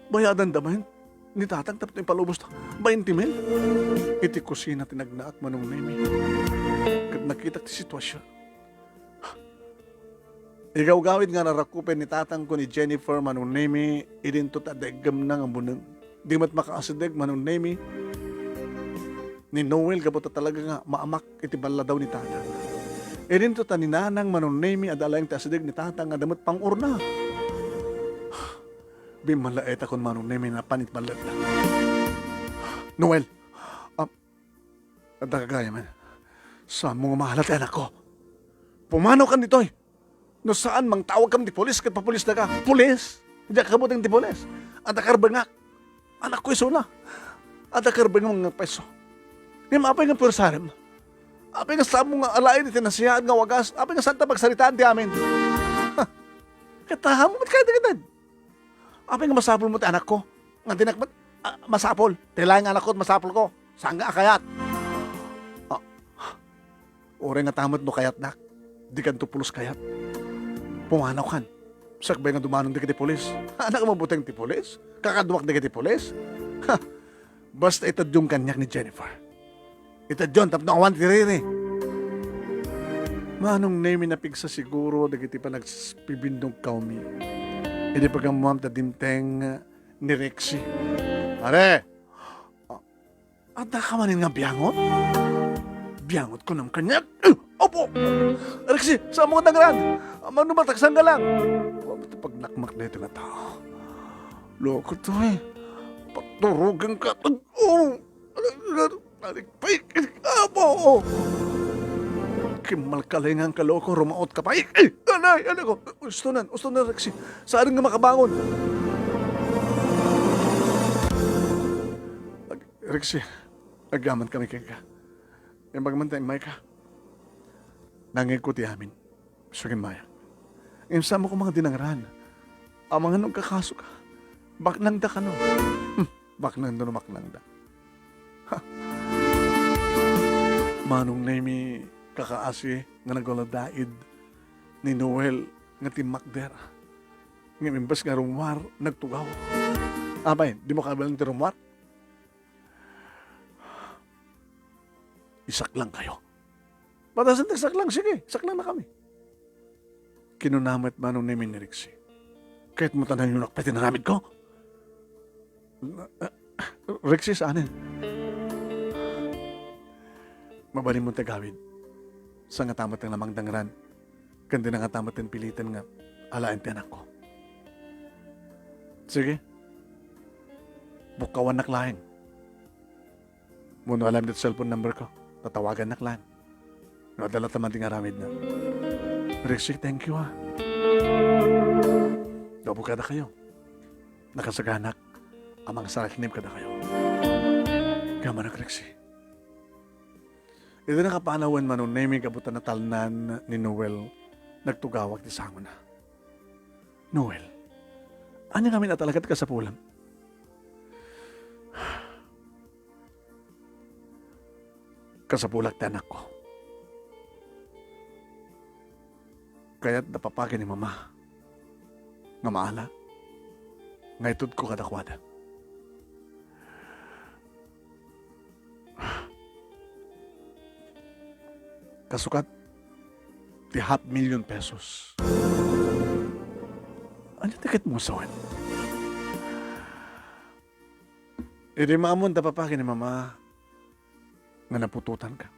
Bayadan da man ni tatang tapno ipalubos ta bainte mil. Iti kusina ti nagnaak, Manong Nemi. Ket nakitak ti sitwasyon. Igawgawid nga narakupen ni tatangko ni Jennifer, Manong Nemi, idinto ta deggemna nga buneng. Di met makaasideg, Manong Nemi, ni Noel gapu ta talaga nga maamak iti balladaw ni tatang. Idinto ta ni nanang, Manong Nemi, adda laeng ti asideg ni tatang, adda met pangurna. Bimmalaetakon, Manong Nemi, napan iti balladna. Noel, ah, adda ka gayam. Saanmo nga maala ti anakko. Pumanaw kan ditoy. No saan, mangtawag kam ti pulis ket papulisda ka. Pulis? Diak kabuteng ti pulis. Adda karbengak. Anakko isuna. Adda karbengak nga peso. Ngem apay nga puersarem? Apay nga saanmo nga alaen iti nasiyaat nga wagas? Apay nga saanta pagsaritaan ti amin? Ha! Ket tahamo met kayat dagitoy. Apay nga masapulmo ti anakko? Nga dinak met, ah, masapul. Ti laeng anakko ti masapulko. Saan nga a kayat? Ah, uray nga ta met no kayatnak, dikanto pulos kayat. Pumanaw kan. Sakbay nga dumanon dagiti pulis. Anak mo buteng ti pulis? Kakaduak dagiti pulis? Ha! Basta itedyon kaniak ni Jennifer. Itedyon tapno awan ti riri. Manong Nemi, napigsa siguro dagiti panagpibindongkawmi idi pagammoam ta dimteng ni Rexy. Pare! Ah, adda ka manen nga biangot? Biangot kunam kaniak? Eh, apo! Rexy, saanmo nga dangran? Mano ba, tagsan ka lang? Pagnakmak daytoy nga tao. Loko to eh. Paturugan ka. Oh! Alikpik! Apo! Kimmal ka lang nga kaloko, rumaot ka pa. Eh, eh, anay, anak ko. Ustonan, ustonan, Rexy. Saan nga makabangon? Ag-, Rexy, agaman kami kenka. Imbag man ta immay ka. Nangegko ti amin. Isu ken Maya. Ngem saanmo koma nga dinangran. Amangan no agkakaso ka. Baknangda kano. Hmm, baknangda no baknangda. Ha. Manong Nemi, kakaasi nga naguladaid ni Noel nga timmakder. Ngem imbes nga rummuar, nagtugaw. Apay, dimo kabaelan ti rummuar? Isaklangkayo. Padasen ti saklang, sige, saklangna kami. Kinuna met Manong Nemi ni Rexy, "Kayatmo ta nayonak pay ti naramidko?" "Rexy, saanen. Mabalinmo ti agawid. Saan ngata met nga mangdangran, ken dina ngata met piliten nga alaen ti anakko. Sige, pukkawannak laeng. Wenno alaem ti cellphone number ko, tatawagannak laeng. No adda latta man ti aramidna." "Rexy, thank you, ha. Gapu kadakayo, nakasaganak a mangsaraknib kadakayo." Agyamanak, Rexy. Iti nakapanawen, Manong Nemi, gapu ta natalnan ni Noel, nagtugawak ti sangona. "Noel, ania ngamin a talaga ti kasapulam?" "Kasapulak ti anakko. Kayat da papa ken ni mama nga maala nga itedko kadakuada." Kasukat ti half million pesos. Ania ti kayatmo a sawen? Idi maammoda papa ken ni mama nga naputotanka,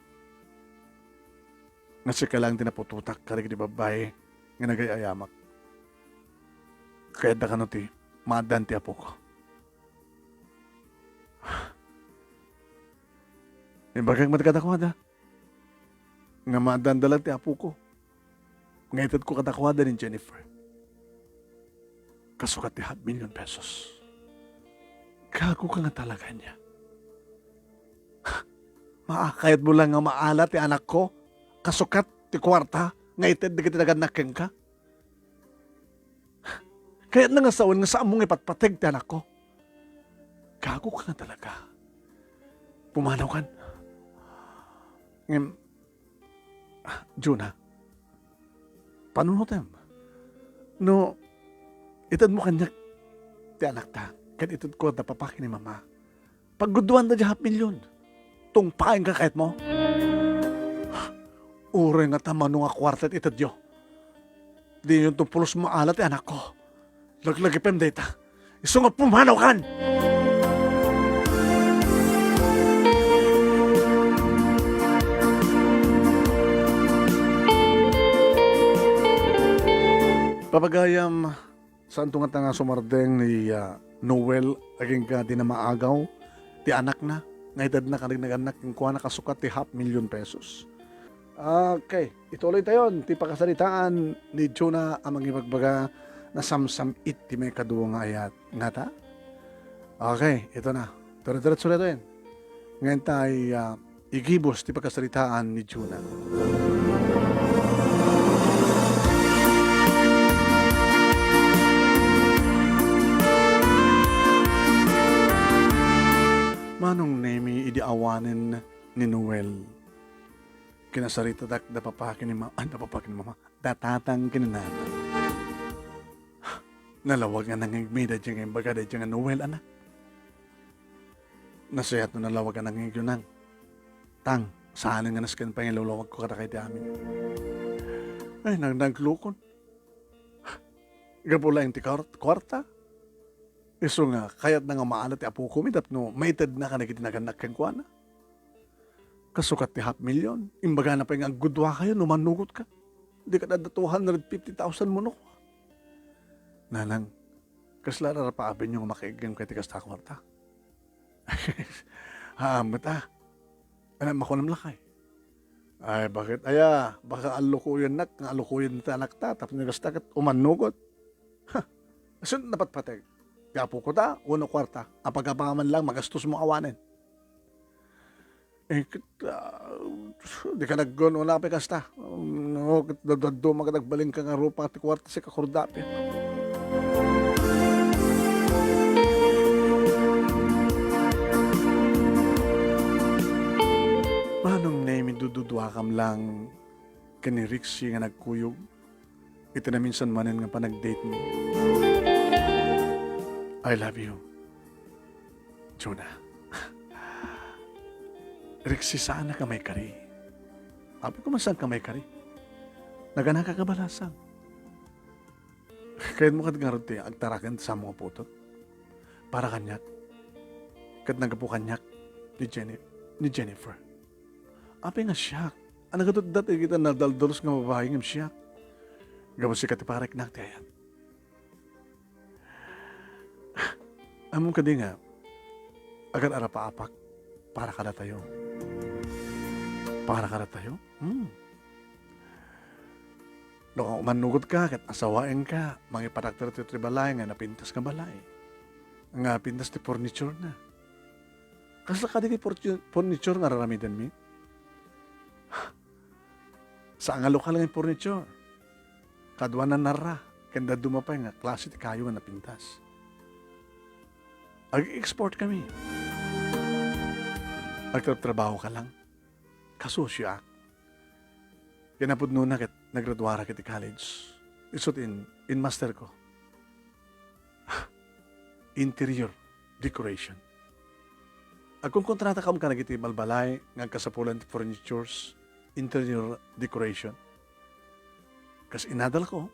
nga sika laeng ti naputotak kadagiti babbai nga nagay-ayamak, kayatda kano ti maaddaan ti apok? Imbagak met kadakuada nga maaddaanda laeng ti apoko nga itedko kadakuada ni Jennifer. Kasukat ti half million pesos. Gago ka nga talaga ania. Maakayatmo lang nga maala ti anakko, kasukat ti kuarta nga ited dagiti nagannak kenka. Kayatna nga sawen nga saanmo nga ipatpateg ti anakko. Gagok nga talaga. Pumanaw kan. Ngem, ah, Juna, panunotem. No, itedmo kaniak ti anakta, ket itedko da papa ken ni mama. Pagguduanda diay half million. Tungpaenka kayatmo? Uray ngata mano nga kuarta ti itedyo. Diyonto pulos maala ti anakko. Laglagipem dayta. Isu nga pumanaw kan! Papagayam, saanto ngata nga sumardeng ni, ah, Noel agingga di na maagaw ti anakna nga itedna kadagiti naganak kenkuana kasukat ti half million pesos. Okay, ituloytayon ti pakasaritaan ni Juna a mangibagbaga, nasamsam-it ti maikadua nga ayat. Ngata? Okay, ito na. Dire-diretso na ito yan. Ngayon tayo, ah, igibus ti pakasaritaan ni Juna. Manong Nemi idi awanen ni Noel. Kinasaritadak da papa ken ni ma-, ah, da papa ken ni mama. Da tatang ken ni nanang. Nalawag nga nangngegmi daydiay nga imbaga daydiay nga Noel, anak. Nasayaat no nalawag nga nangngegyo, nang. Tang, saanen nga nasken pay nga ilawlawagko kadakayo ti amin. Ay, nang-, nagluko. Gapu laeng ti kar-, kuarta. Isu nga, kayatna nga maala ti apokomi tapno maitedna kadagiti naganak kenkuana. Kasukat ti half million. Imbagana pay nga agguduakayo no mannugotka. Dika adda two hundred fifty thousand mo no. Nanang, kasla arapaapenyo nga makaiggem kadagiti kasta a kuarta? Haan met a. Ania, makunam lakay? Ay, bakit aya? Baka allukoyennak nga allukoyen ti anakta tapno kasta ket umannugot. Ha! Isu napatpateg. Gapu kota, wenno kuarta. Apagapaman lang, magastos mo awanen. Eh, ket, ah, dika naggun-una pay kasta. Um, no, ket dadaduma ket agbalinka nga rupa ti kuarta, sika kurdapi. Manong Nemi, dududuakam lang ken ni Rixie nga nagkuyog iti naminsan manen nga panagdate mi. I love you, Juna. Rixie, saanak a maikari. Apay, koma saanka a maikari? Naganaka ka balasang. Kayatmo ket ngarud ti agtaraken ti samo nga putot? Para kaniak. Ket naggapu kaniak ni Jenny-, ni Jennifer. Apay nga siak? A nagatutdat iti nadaldalos nga babai ngem siak. Gapu sika ti pariknak ti ayat. Ammom kadi nga, agar-arapaapak para kadatayo. Para kadatayo? Hmm. No, mannugot ka ket asawaenka, mangipatakder ti balay nga napintas nga balay. Nga pintas ti furniture na. Kasla kadi ti furtu-, furniture nga ar-aramidenmi? Saan nga lokal nga furniture. Kaduana narra, ken dadduma pay nga klase ti kayo nga napintas. Ag-export kami. Agtratrabaho ka lang. Kasusioak. Kinapudnona ket nagraduarak iti college. Isu ti in-, inmaster ko. Interior decoration. Agkonkontrata kam kadagiti balbalay nga agkasapulan ti furnitures, interior decoration. Kas inadal ko,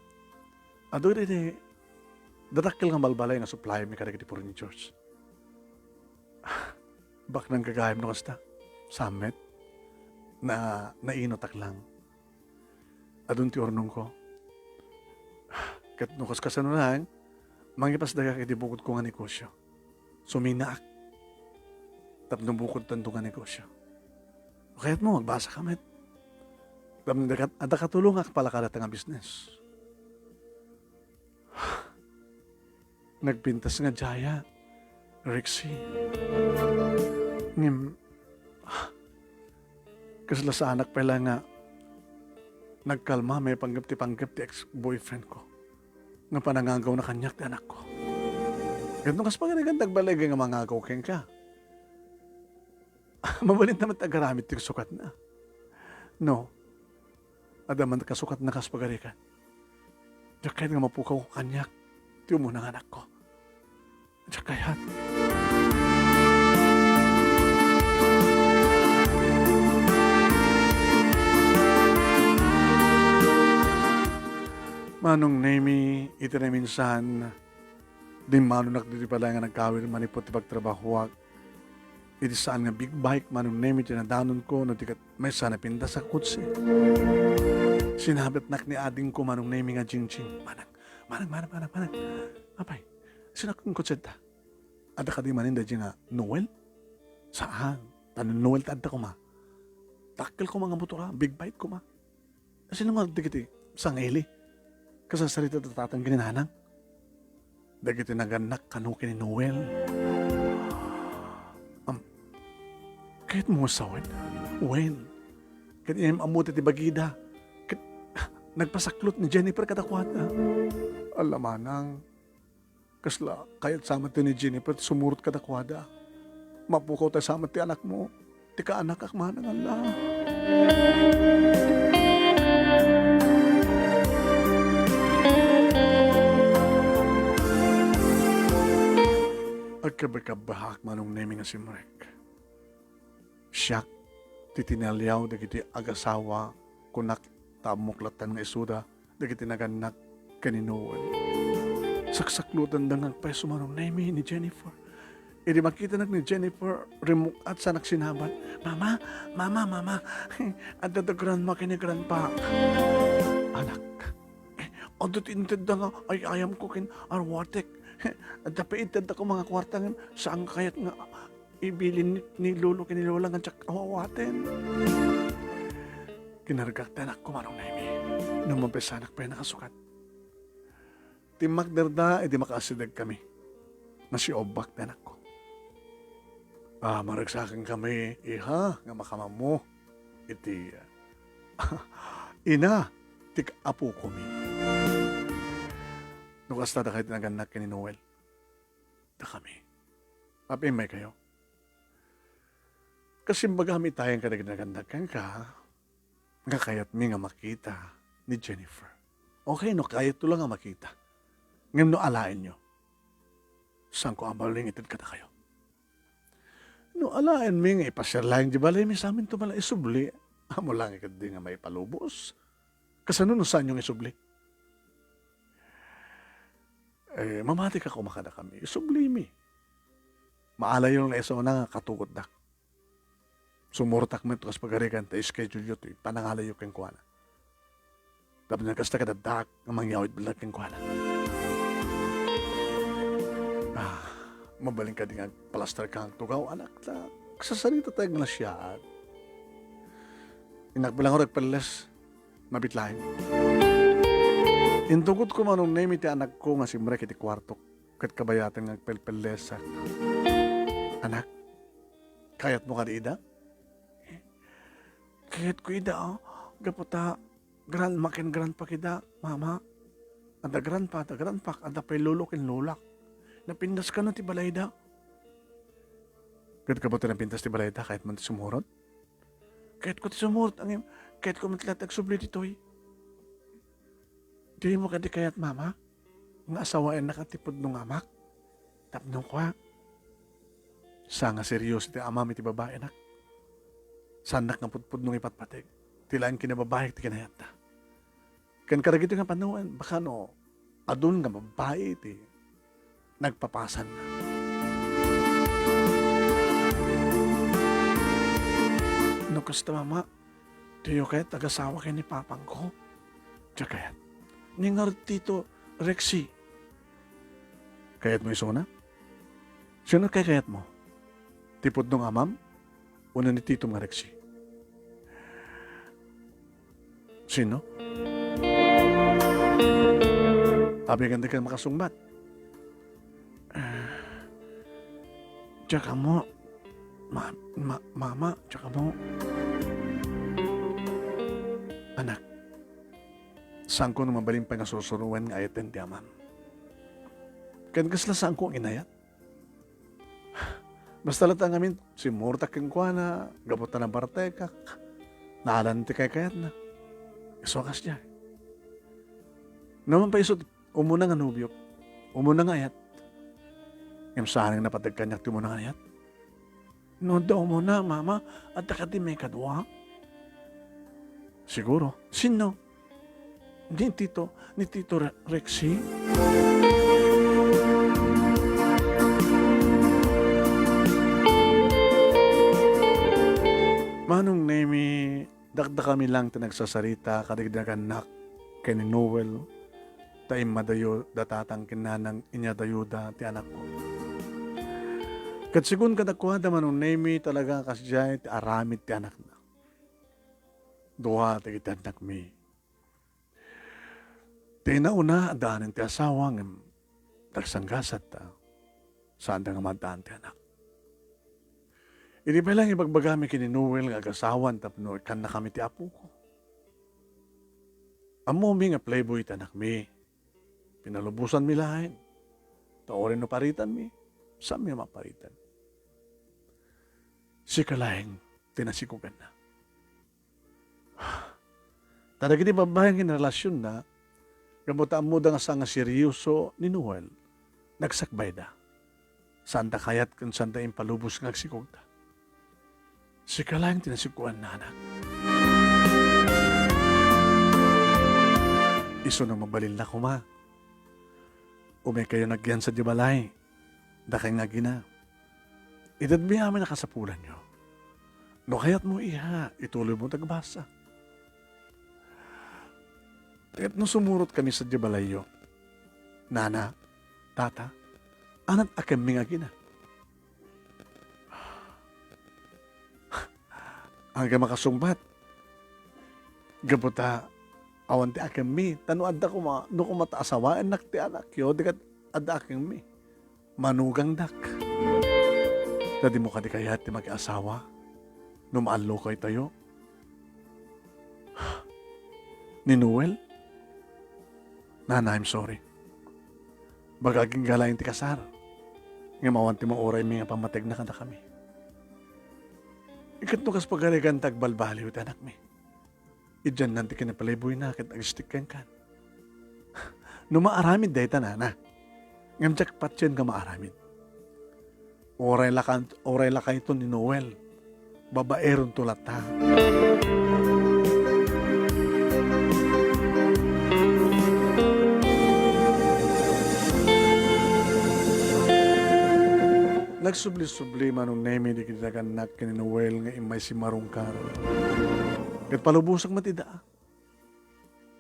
adu iti dadakkel nga balbalay nga supply mi kadagiti furnitures. Baknang gagayyem no kasta. Saan met? Na, nainutak lang. Adun ti urnongko. Ket no kaskasano laeng, mangipasdagak iti bukodko nga negosio. Suminaak tapno bukodtanto nga negosio. No kayatmo, magbasa ka met. Tapno adda kat-, adda katulongak palakadata nga business. Nagpintas nga diaya, Rixie. Ngem, kasla saanak pay la nga nagkalma maipanggep ti panggep ti ex-boyfriend ko nga panangagawna kaniak ti anakko. Ket no kas pagarigan, nagbalay nga mangagaw kenka. Mabalinta met agaramid ti kasukatna. No, adda man kasukatna kas pagarigan. Diak kayat nga mapukaw kaniak ti umuna nga anakko. Diak kayat. Manong Nemi, iti naminsan, dimmanonak ditoy balay nga nagkawil manipud ti pagtrabahoak. Iti saan nga big bike, Manong Nemi, ti nadanonko, no di ket maysa napintas a kotse. Sinabatnak ni adingko, Manong Nemi, nga Jingjing. Manang, manang, manang, manang, manang. Apay, sino a kotse da? Adda kadi manen daydi nga Noel? Saan? Ta no Noel ta adda koma. Dakkel koma nga motor, a, big bike koma. Sino nga dagiti sangili? Kasasarita ta tatang ken ni nanang. Dagiti nagannak kano ken ni Noel. Am, kayatmo nga sawen? Wen. Ket inyam ammo ti bagida. Ket nagpasaklot ni Jennifer kadakuada. Ala manang. Kasla kayat sa met ti ni Jennifer ti sumurot kadakuada. Mapukaw ta sa met ti anakmo, ti kaanakak manang, ala. Agkabakabak, Manong Nemi, nga simrek. Siak ti tinaliaw dagiti agasawa, kunak ta ammok latta nga isuda dagiti nagannak ken ni Noel. Saksakloten da nga agpayso, Manong Nemi, ni Jennifer. Idi makitanak ni Jennifer, rimmuk-at sa nagsinabat, "Mama, mama, mama, adda da grandma ken ni grandpa." Anak, eh, adda ti intedda nga ay-ayamko ken arwatek. Adda pay intedda ko mga kwarta ngem saan kayat nga ibilin ni, ni lolo ken ni lola nga diak awawaten. Kinargak ti anakko, Manong Nemi. No mapinsanak pay nakasukat. Timmakderda idi makaasidegkami. Nasiubbak ti anakko. Ah, maragsakan kami, iha, nga makamammo iti ina ti apokomi. No kasta, dakay ti nagannak ken ni Noel. Dakami. Apay, immay kayo. Kas imbagami tayen kadagiti nagannak kenka, nga kayatmi nga makita ni Jennifer. Okay, no kayatto la nga makita. Ngem no alaenyo, saanko a mabalin nga ited kadakayo. No alaenmi nga ipasiar laeng di balaymi, saminto man la isubli. Ammo laeng ketdi nga maipalubos. Kasano no saanyo nga isubli? Eh, mamatika koma kadakami. Isublimi. Maalayyo nga isuna nga katukotdak. Sumurtak met kas pagarigan ta schedule-yo ti panangalayo kenkuana. Tapno kasta, ket addaak nga mangyawid met kenkuana. Ah, mabalin kadi nga agpalastar ka nga agtugaw, anak, ta kasasarita tayo nga nasiaat. Innak bilang agpelles, mabit laeng. Intugotko, Manong Nemi, ti anakko nga simrek iti kuartok, ket kabayaten nga agpelpellesak. Anak, kayatmo kadi ida? Kayatko ida, a. Gapu ta grandma ken grandpa ida, mama. Adda grandpa, adda grandpak, adda pay lolo ken lolak. Napintas kano ti balayda. Ket gapu ta napintas ti balayda, kayatmo ti sumurot? Kayatko ti sumurot, ngem kayatko met laeng ti agsubli ditoy. Dimo kadi kayat, mama, nga asawaennak ti pudno nga amak? Tapno kua, sa nga serioso ti amam iti babai, anak. Saannak nga pudpudno nga ipatpateg. Ti laeng kinababaik ti kinayatna. Ken kadagitoy nga panawen, baka no adun nga babai ti nagpapasanna. No kasta, mama, diyo kayat agasawa ken ni papangko? Diak kayat. Ni ngarud Tito Rexy. Kayatmo isuna? Sino kay kayatmo? Ti pudno nga amam? Wenno ni Tito nga Rexy? Sino? Apay, ken dika makasungbat. Ah, diak ammo. Ma-, ma-, mama, diak ammo. Anak, saanko no mabalin pay nga sursuroen nga ayaten ti amam. Ken kasla saanko nga inayat. Basta latta ngamin, simmurtak kenkuana, gapu ta nabartekak, naalan ti kaykayatna. Isu a kasdiay. Naman pay isu ti umuna nga nobiok, umuna nga ayat. Ngem saan nga napateg kaniak ti umuna nga ayat. No adda umuna, Mama, adda kadi maikadua? Siguro. Sinno? Ni Tito, ni Tito Re-, Rexy? Manong Nemi, dakdakami lang ti nagsasarita kadagiti nagannak ken ni Noel, ta immadayo da tatang ken nanang inyadayuda ti anakko. Ket segun kadakuada, Manong Nemi, talaga kasdiay ti aramid ti anakna. Dua dagiti annakmi. Ti nauna, addaanen ti asawa, ngem nagsanggasat ta saanda nga maaddaan ti anak. Idi pay laeng ibagbagami ken ni Noel nga agasawan tapno ikkannakami ti apoko. Ammomi nga playboy ti anakmi. Pinalubosanmi laeng. Ta uray no paritanmi, saanmi a maparitan. Sika laeng ti nasikuganna. Ta dagiti babbai nga inrelasionna, gapu ta ammoda nga saan nga serioso ni Noel, nagsakbayda. Saanda kayat ken saanda impalubos nga agsikogda. Sika laeng ti nasikuganna, anak. Isu no mabalinna koma, umaykayon agyan sadiay balay, dakay nga agina. Itedmi amin a kasapulanyo. No kayatmo, iha, ituloymo ti agbasa. Ket no sumurotkami sadiay balayyo, Nana, Tata, anat a kenmi nga agina. Angga makasungbat. Gapu ta awan ti akemmi, ta no adda koma, no koma ta asawaennak ti anakyo, di ket adda akemmi. Manugangdak. Ta dimo kadi kayat ti makiasawa no maallokaytayo? Ni Noel? Nana, I'm sorry. Baga agingga laeng ti kasar. Ngem awan ti mauraymi nga pammategna kadakami. Ket no kas pagarigan ta agbalbaliw ti anakmi. Idiannan ti kinapalibuyna ket agistik kenkan. No maaramid dayta, Nana. Ngem diak patien nga maaramid. Uray lakan-, uray lakayto ni Noel. Babaeronto latta. Nagsubli-subli, Manong Nemi, dagiti nagannak ken ni Noel nga immay simmarungkar. Ket palubosek met ida.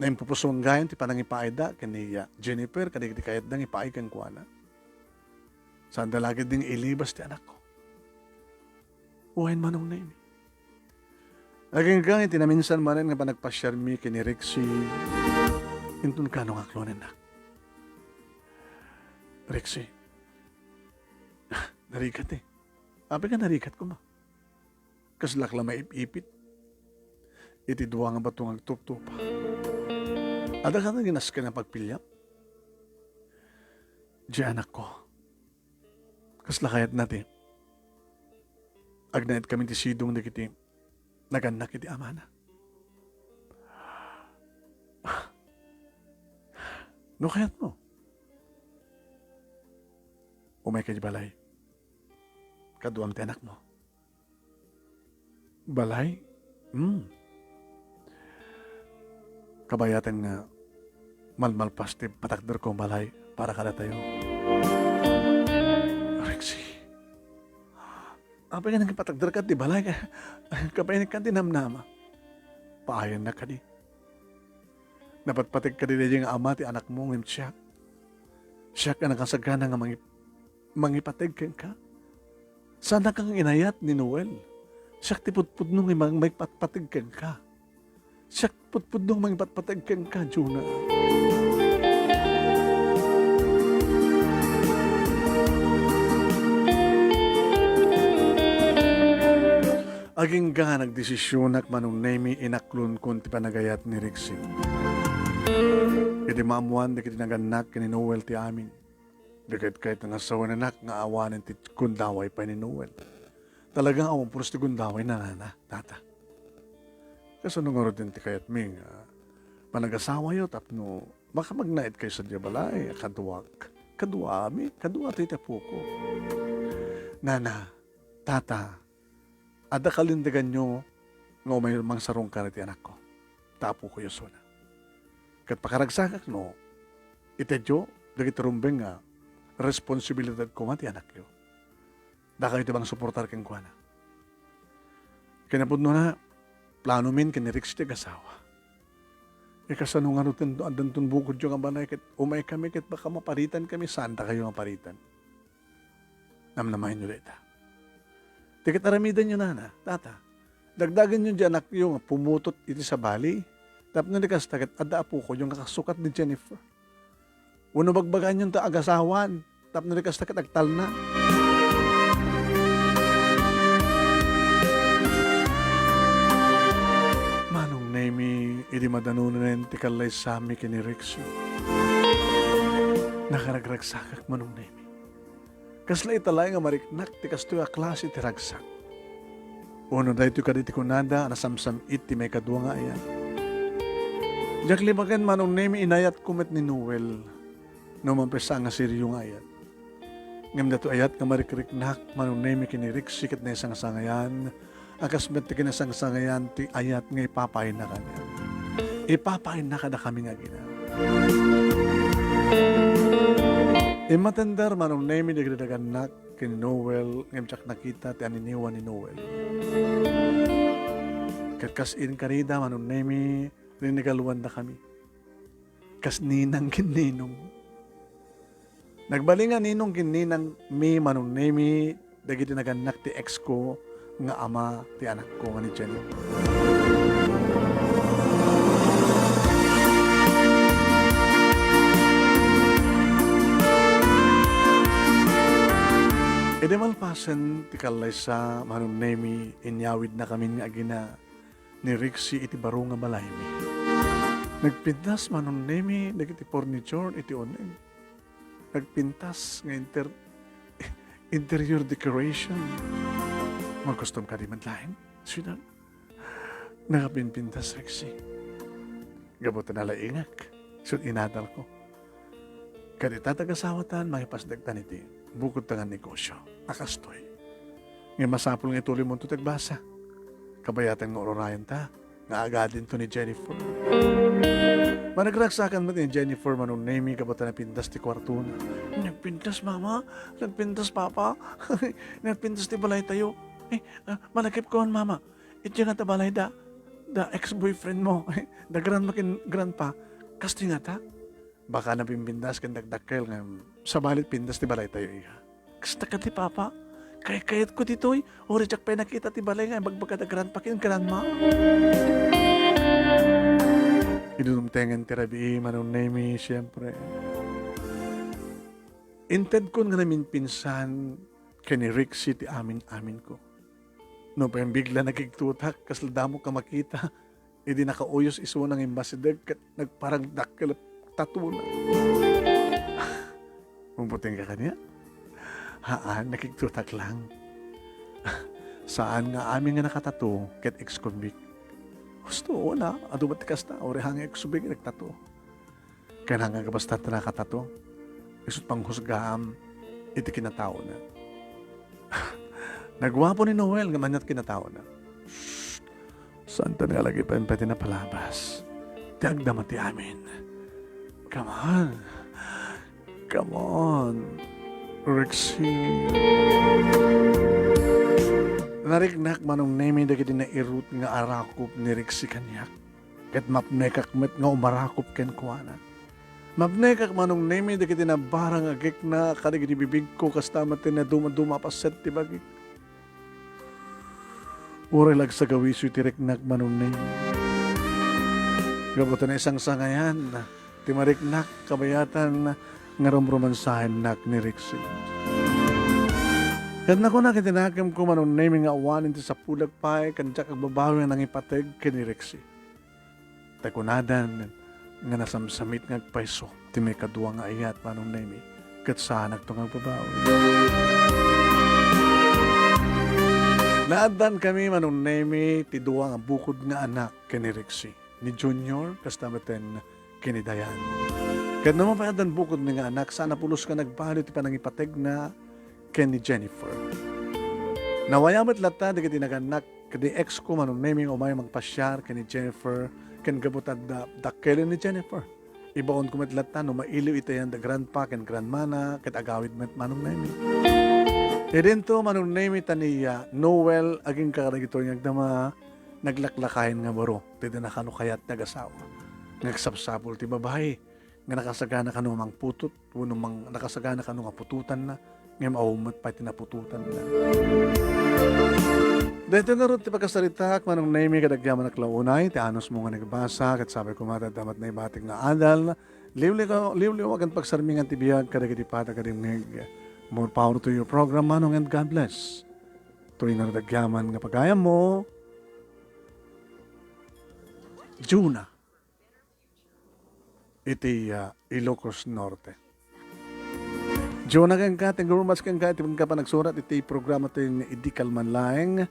Naimpupuso gayam ti panangipaayda ken ni Jennifer kadagiti kayatda nga ipaay kenkuana. Saanda la ketdi nga ilibas ti anakko. Wen, Manong Nemi. Agingga iti naminsan manen nga panagpasiarmi ken ni Rexy, inton kano nga aklonennak. Rexy, narigat eh. Apay nga narigat koma? Kaslak la maip-ipit iti dua nga bato nga agtuptupa. Adda kano nga nasken a pagpiliam? Diay anakko. Kasla kayatna ti agnaed kami ti sidong dagiti nagannak iti amana. No kayatmo, umayka iti balay. Kaduam ti anakmo. Balay? Hmm. Kabayaten nga malmalpas ti patakderko nga balay para kadatayo. Rexy, apay nga nangipatakderka ti balay? Kabayanek ti namnama. Paayannak kadi. Napatpateg kadi daydiay nga ama ti anakmo ngem siak? Siak a nakasagana nga mangi-, mangipateg kenka? Saannak nga inayat ni Noel. Siak ti pudpudno nga mang-, mangipatpateg kenka. Siak pudpudno nga mangipatpateg kenka, Juna. Agingga nagdesisionak, Manong Nemi, inaklonko ti panagayat ni Rexy. Idi maammoan dagiti nagannak ken ni Noel ti amin, Di ket kayat nga sawen, anak, nga awanen ti gundaway pay ni Noel. Talaga nga awan pulos ti gundaway, nanana, tata. Kasano ngaruden ti kayatmi nga panagasawayo tapno makamagnaed kayo sadiay balay a kaduak, kaduami, kadua ti apoko? Nana, tata, adda kalinteganyo nga umay mangsarungkar iti anakko. Ta apokoyo isuna. Ket pakaragsakak no itedyo dagiti rumbeng nga responsibilidad koma ti anakyo. Dakayo ti mangsuportar kenkuana. Kinapudnona, planomin ken ni Rexy ti agasawa. Ikasano ngaruden no addanton bukodyo nga balay ket umaykami ket baka maparitankami? Saan dakayo maparitan. Namnamaenyo dayta. Ti ket aramidenyo, nana, tata. Dagdagenyo diay anakyo nga pumutot iti sabali. Tapno di kasta ket adda apokoyo nga kasukat ni Jennifer. Wenno bagbagaenyon ta agasawan, tapno di kasta ket agtalna. Manong Nemi, idi madanonen ti kallaysami ken ni Rexy, nakaragragsakak, Manong Nemi. Kasla ita laeng a mariknak ti kastoy a klase ti ragsak. Wenno daytoy kadi ti kunada a nasamsam-it ti maikadua nga ayat. Diak libaken, Manong Nemi, inayatko met ni Noel no mapesa nga serio nga ayat. Ngem daytoy ayat nga marikriknak, Manong Nemi, ken ni Rexy ket naisangsangayan a kas met ti kinasangsangayan ti ayat nga ipapaayna kaniak. Ipapaayna kadakami nga agina. Immatender, Manong Nemi, dagiti dagannak ken ni Noel, ngem diak nakita ti aniniwa ni Noel. Ket kas inkarida, Manong Nemi, rinigaluandakami. Kas ninang ken ninong. Nagbali nga ninong ken ninangmi, Manong Nemi, dagiti nagannak ti ex ko nga ama ti anakko nga ni Jennifer. Idi malpasen ti kallaysa, Manong Nemi, inyawidnakamin nga agina ni Rexy iti baro nga balaymi. Nagpintas, Manong Nemi, dagiti furniture iti uneg. Nagpintas nga inter-, interior decoration. Magkustom kadi met laeng, sweetheart? Nakapinpintas, Rexy. Gapu ta nalaingak, sut inadalko. Ket ita ti agasawatan, mangipasdektan iti bukodta nga negosyo a kastoy. Ngem masapul nga ituloymonto ti agbasa. Kabayatan nga ururayenta nga agadinto ni Jennifer. Managragsakan met ni Jennifer, Manong Nemi, gapu ta napintas ti kuartona. "Nagpintas, Mama. Nagpintas, Papa. Nagpintas ti balaytayo. Eh, ah, malakipkon, Mama. Iti nga ta balay da, da ex-boyfriend mo. Da grandma ken grandpa. Kastoy ngata?" Baka napimpintas ken dakdakkel nga sabali pintas ti balaytayo, iha. Kasta kadi, Papa. Kaykayatko ditoy. Uray diak pay nakita ti balay nga ibagbaga da grandpa ken grandma. Idi dumtengen ti rabii, Manong Nemi, siempre. Intedkon nga naminpinsan ken ni Rexy ti amin-aminko. Nupay bigla nakigtutak, kasla damok a makita. Idi nakauyos isuna nga immasideg ket nagparang dakkel a tatona. Umputing ka kaniak? Haan, nakigtutak lang. Saan nga amin nga nakatato ket ex-convict. Husto, wala. Adu met ti kasta, uray haan nga ex-convict nagtato. Ken haan nga kabastan ti nakatato, isut' panghusgaam iti kinataona. Naguapo ni Noel ngem ania ti kinataona? Shh! Saantan nga lagipem pay ti napalabas ti agdama ti amin. Come on. Come on, Rexy. Nariknak, Manong Nemi, dagiti nairut nga arakop ni Rexy kaniak. Ket mapnekak met nga umarakop kenkuana. Mapnekak, Manong Nemi, dagiti nabarang agikna kadagiti bibigko, kasta met ti nadumaduma a paset ti bagik. Uray la agsagawiso ti riknak, Manong Nemi. Gapu ta naisangsangayan ti mariknak, kabayatan nga rumromansaennak ni Rexy. Ket nakunak iti nakemko, Manong Nemi, nga awanen ti sapulag pay ken diak agbabawi nga nangipateg ken ni Rexy. Ta kunadan nga nasamsamit nga agpayso ti maikadua nga ayat, Manong Nemi. ket saanakto nga agbabawi. Naaddankami, Manong Nemy, ti dua nga bukod nga anak ken ni Rexy, ni Junior kasta metten ken ni Dayan. Ket no mapay addan bukod mi nga anak, saan a pulos nga nagbaliw ti panangipategna ken ni Jennifer. Nawaya met latta dagiti nagannak ket ni ex ko, Manong Nemy, nga umay mangpasiar ken ni Jennifer, ken gapu ta adda dakkelen ni Jennifer. Ibaonko met latta no mailiw itayan da grandpa ken grandmana ket agawid met, Manong Nemy. Idinto, Manong Nemy, ta ni, ah, Noel agingga kadagitoy nga agdama, naglaklakayen nga baro ti dina kano kayat nga agasawa. Nga agsapsapul ti babai nga nakasagana kano mangputut wenno mang-, nakasagana kano nga pututanna, ngem awan met pay ti napututanna. Daytoy ngarud ti pakasaritaak, Manong Nemy, kadagiti amannak la unay, ti anusmo nga nagbasa, ket sapay koma ta adda met naibatik nga adal, liwliw-, liwliwa ken pagsarmingan ti biag kadagiti patag a dimngeg. More power to your program, Manong, and God bless. Toy ngarud agyaman nga pagayammo, Juna, iti, ah, Ilocos Norte. Juna, kenka, thank you very much kenka, iti kenka panagsurat iti programa ti ni Idi Kalman Laeng.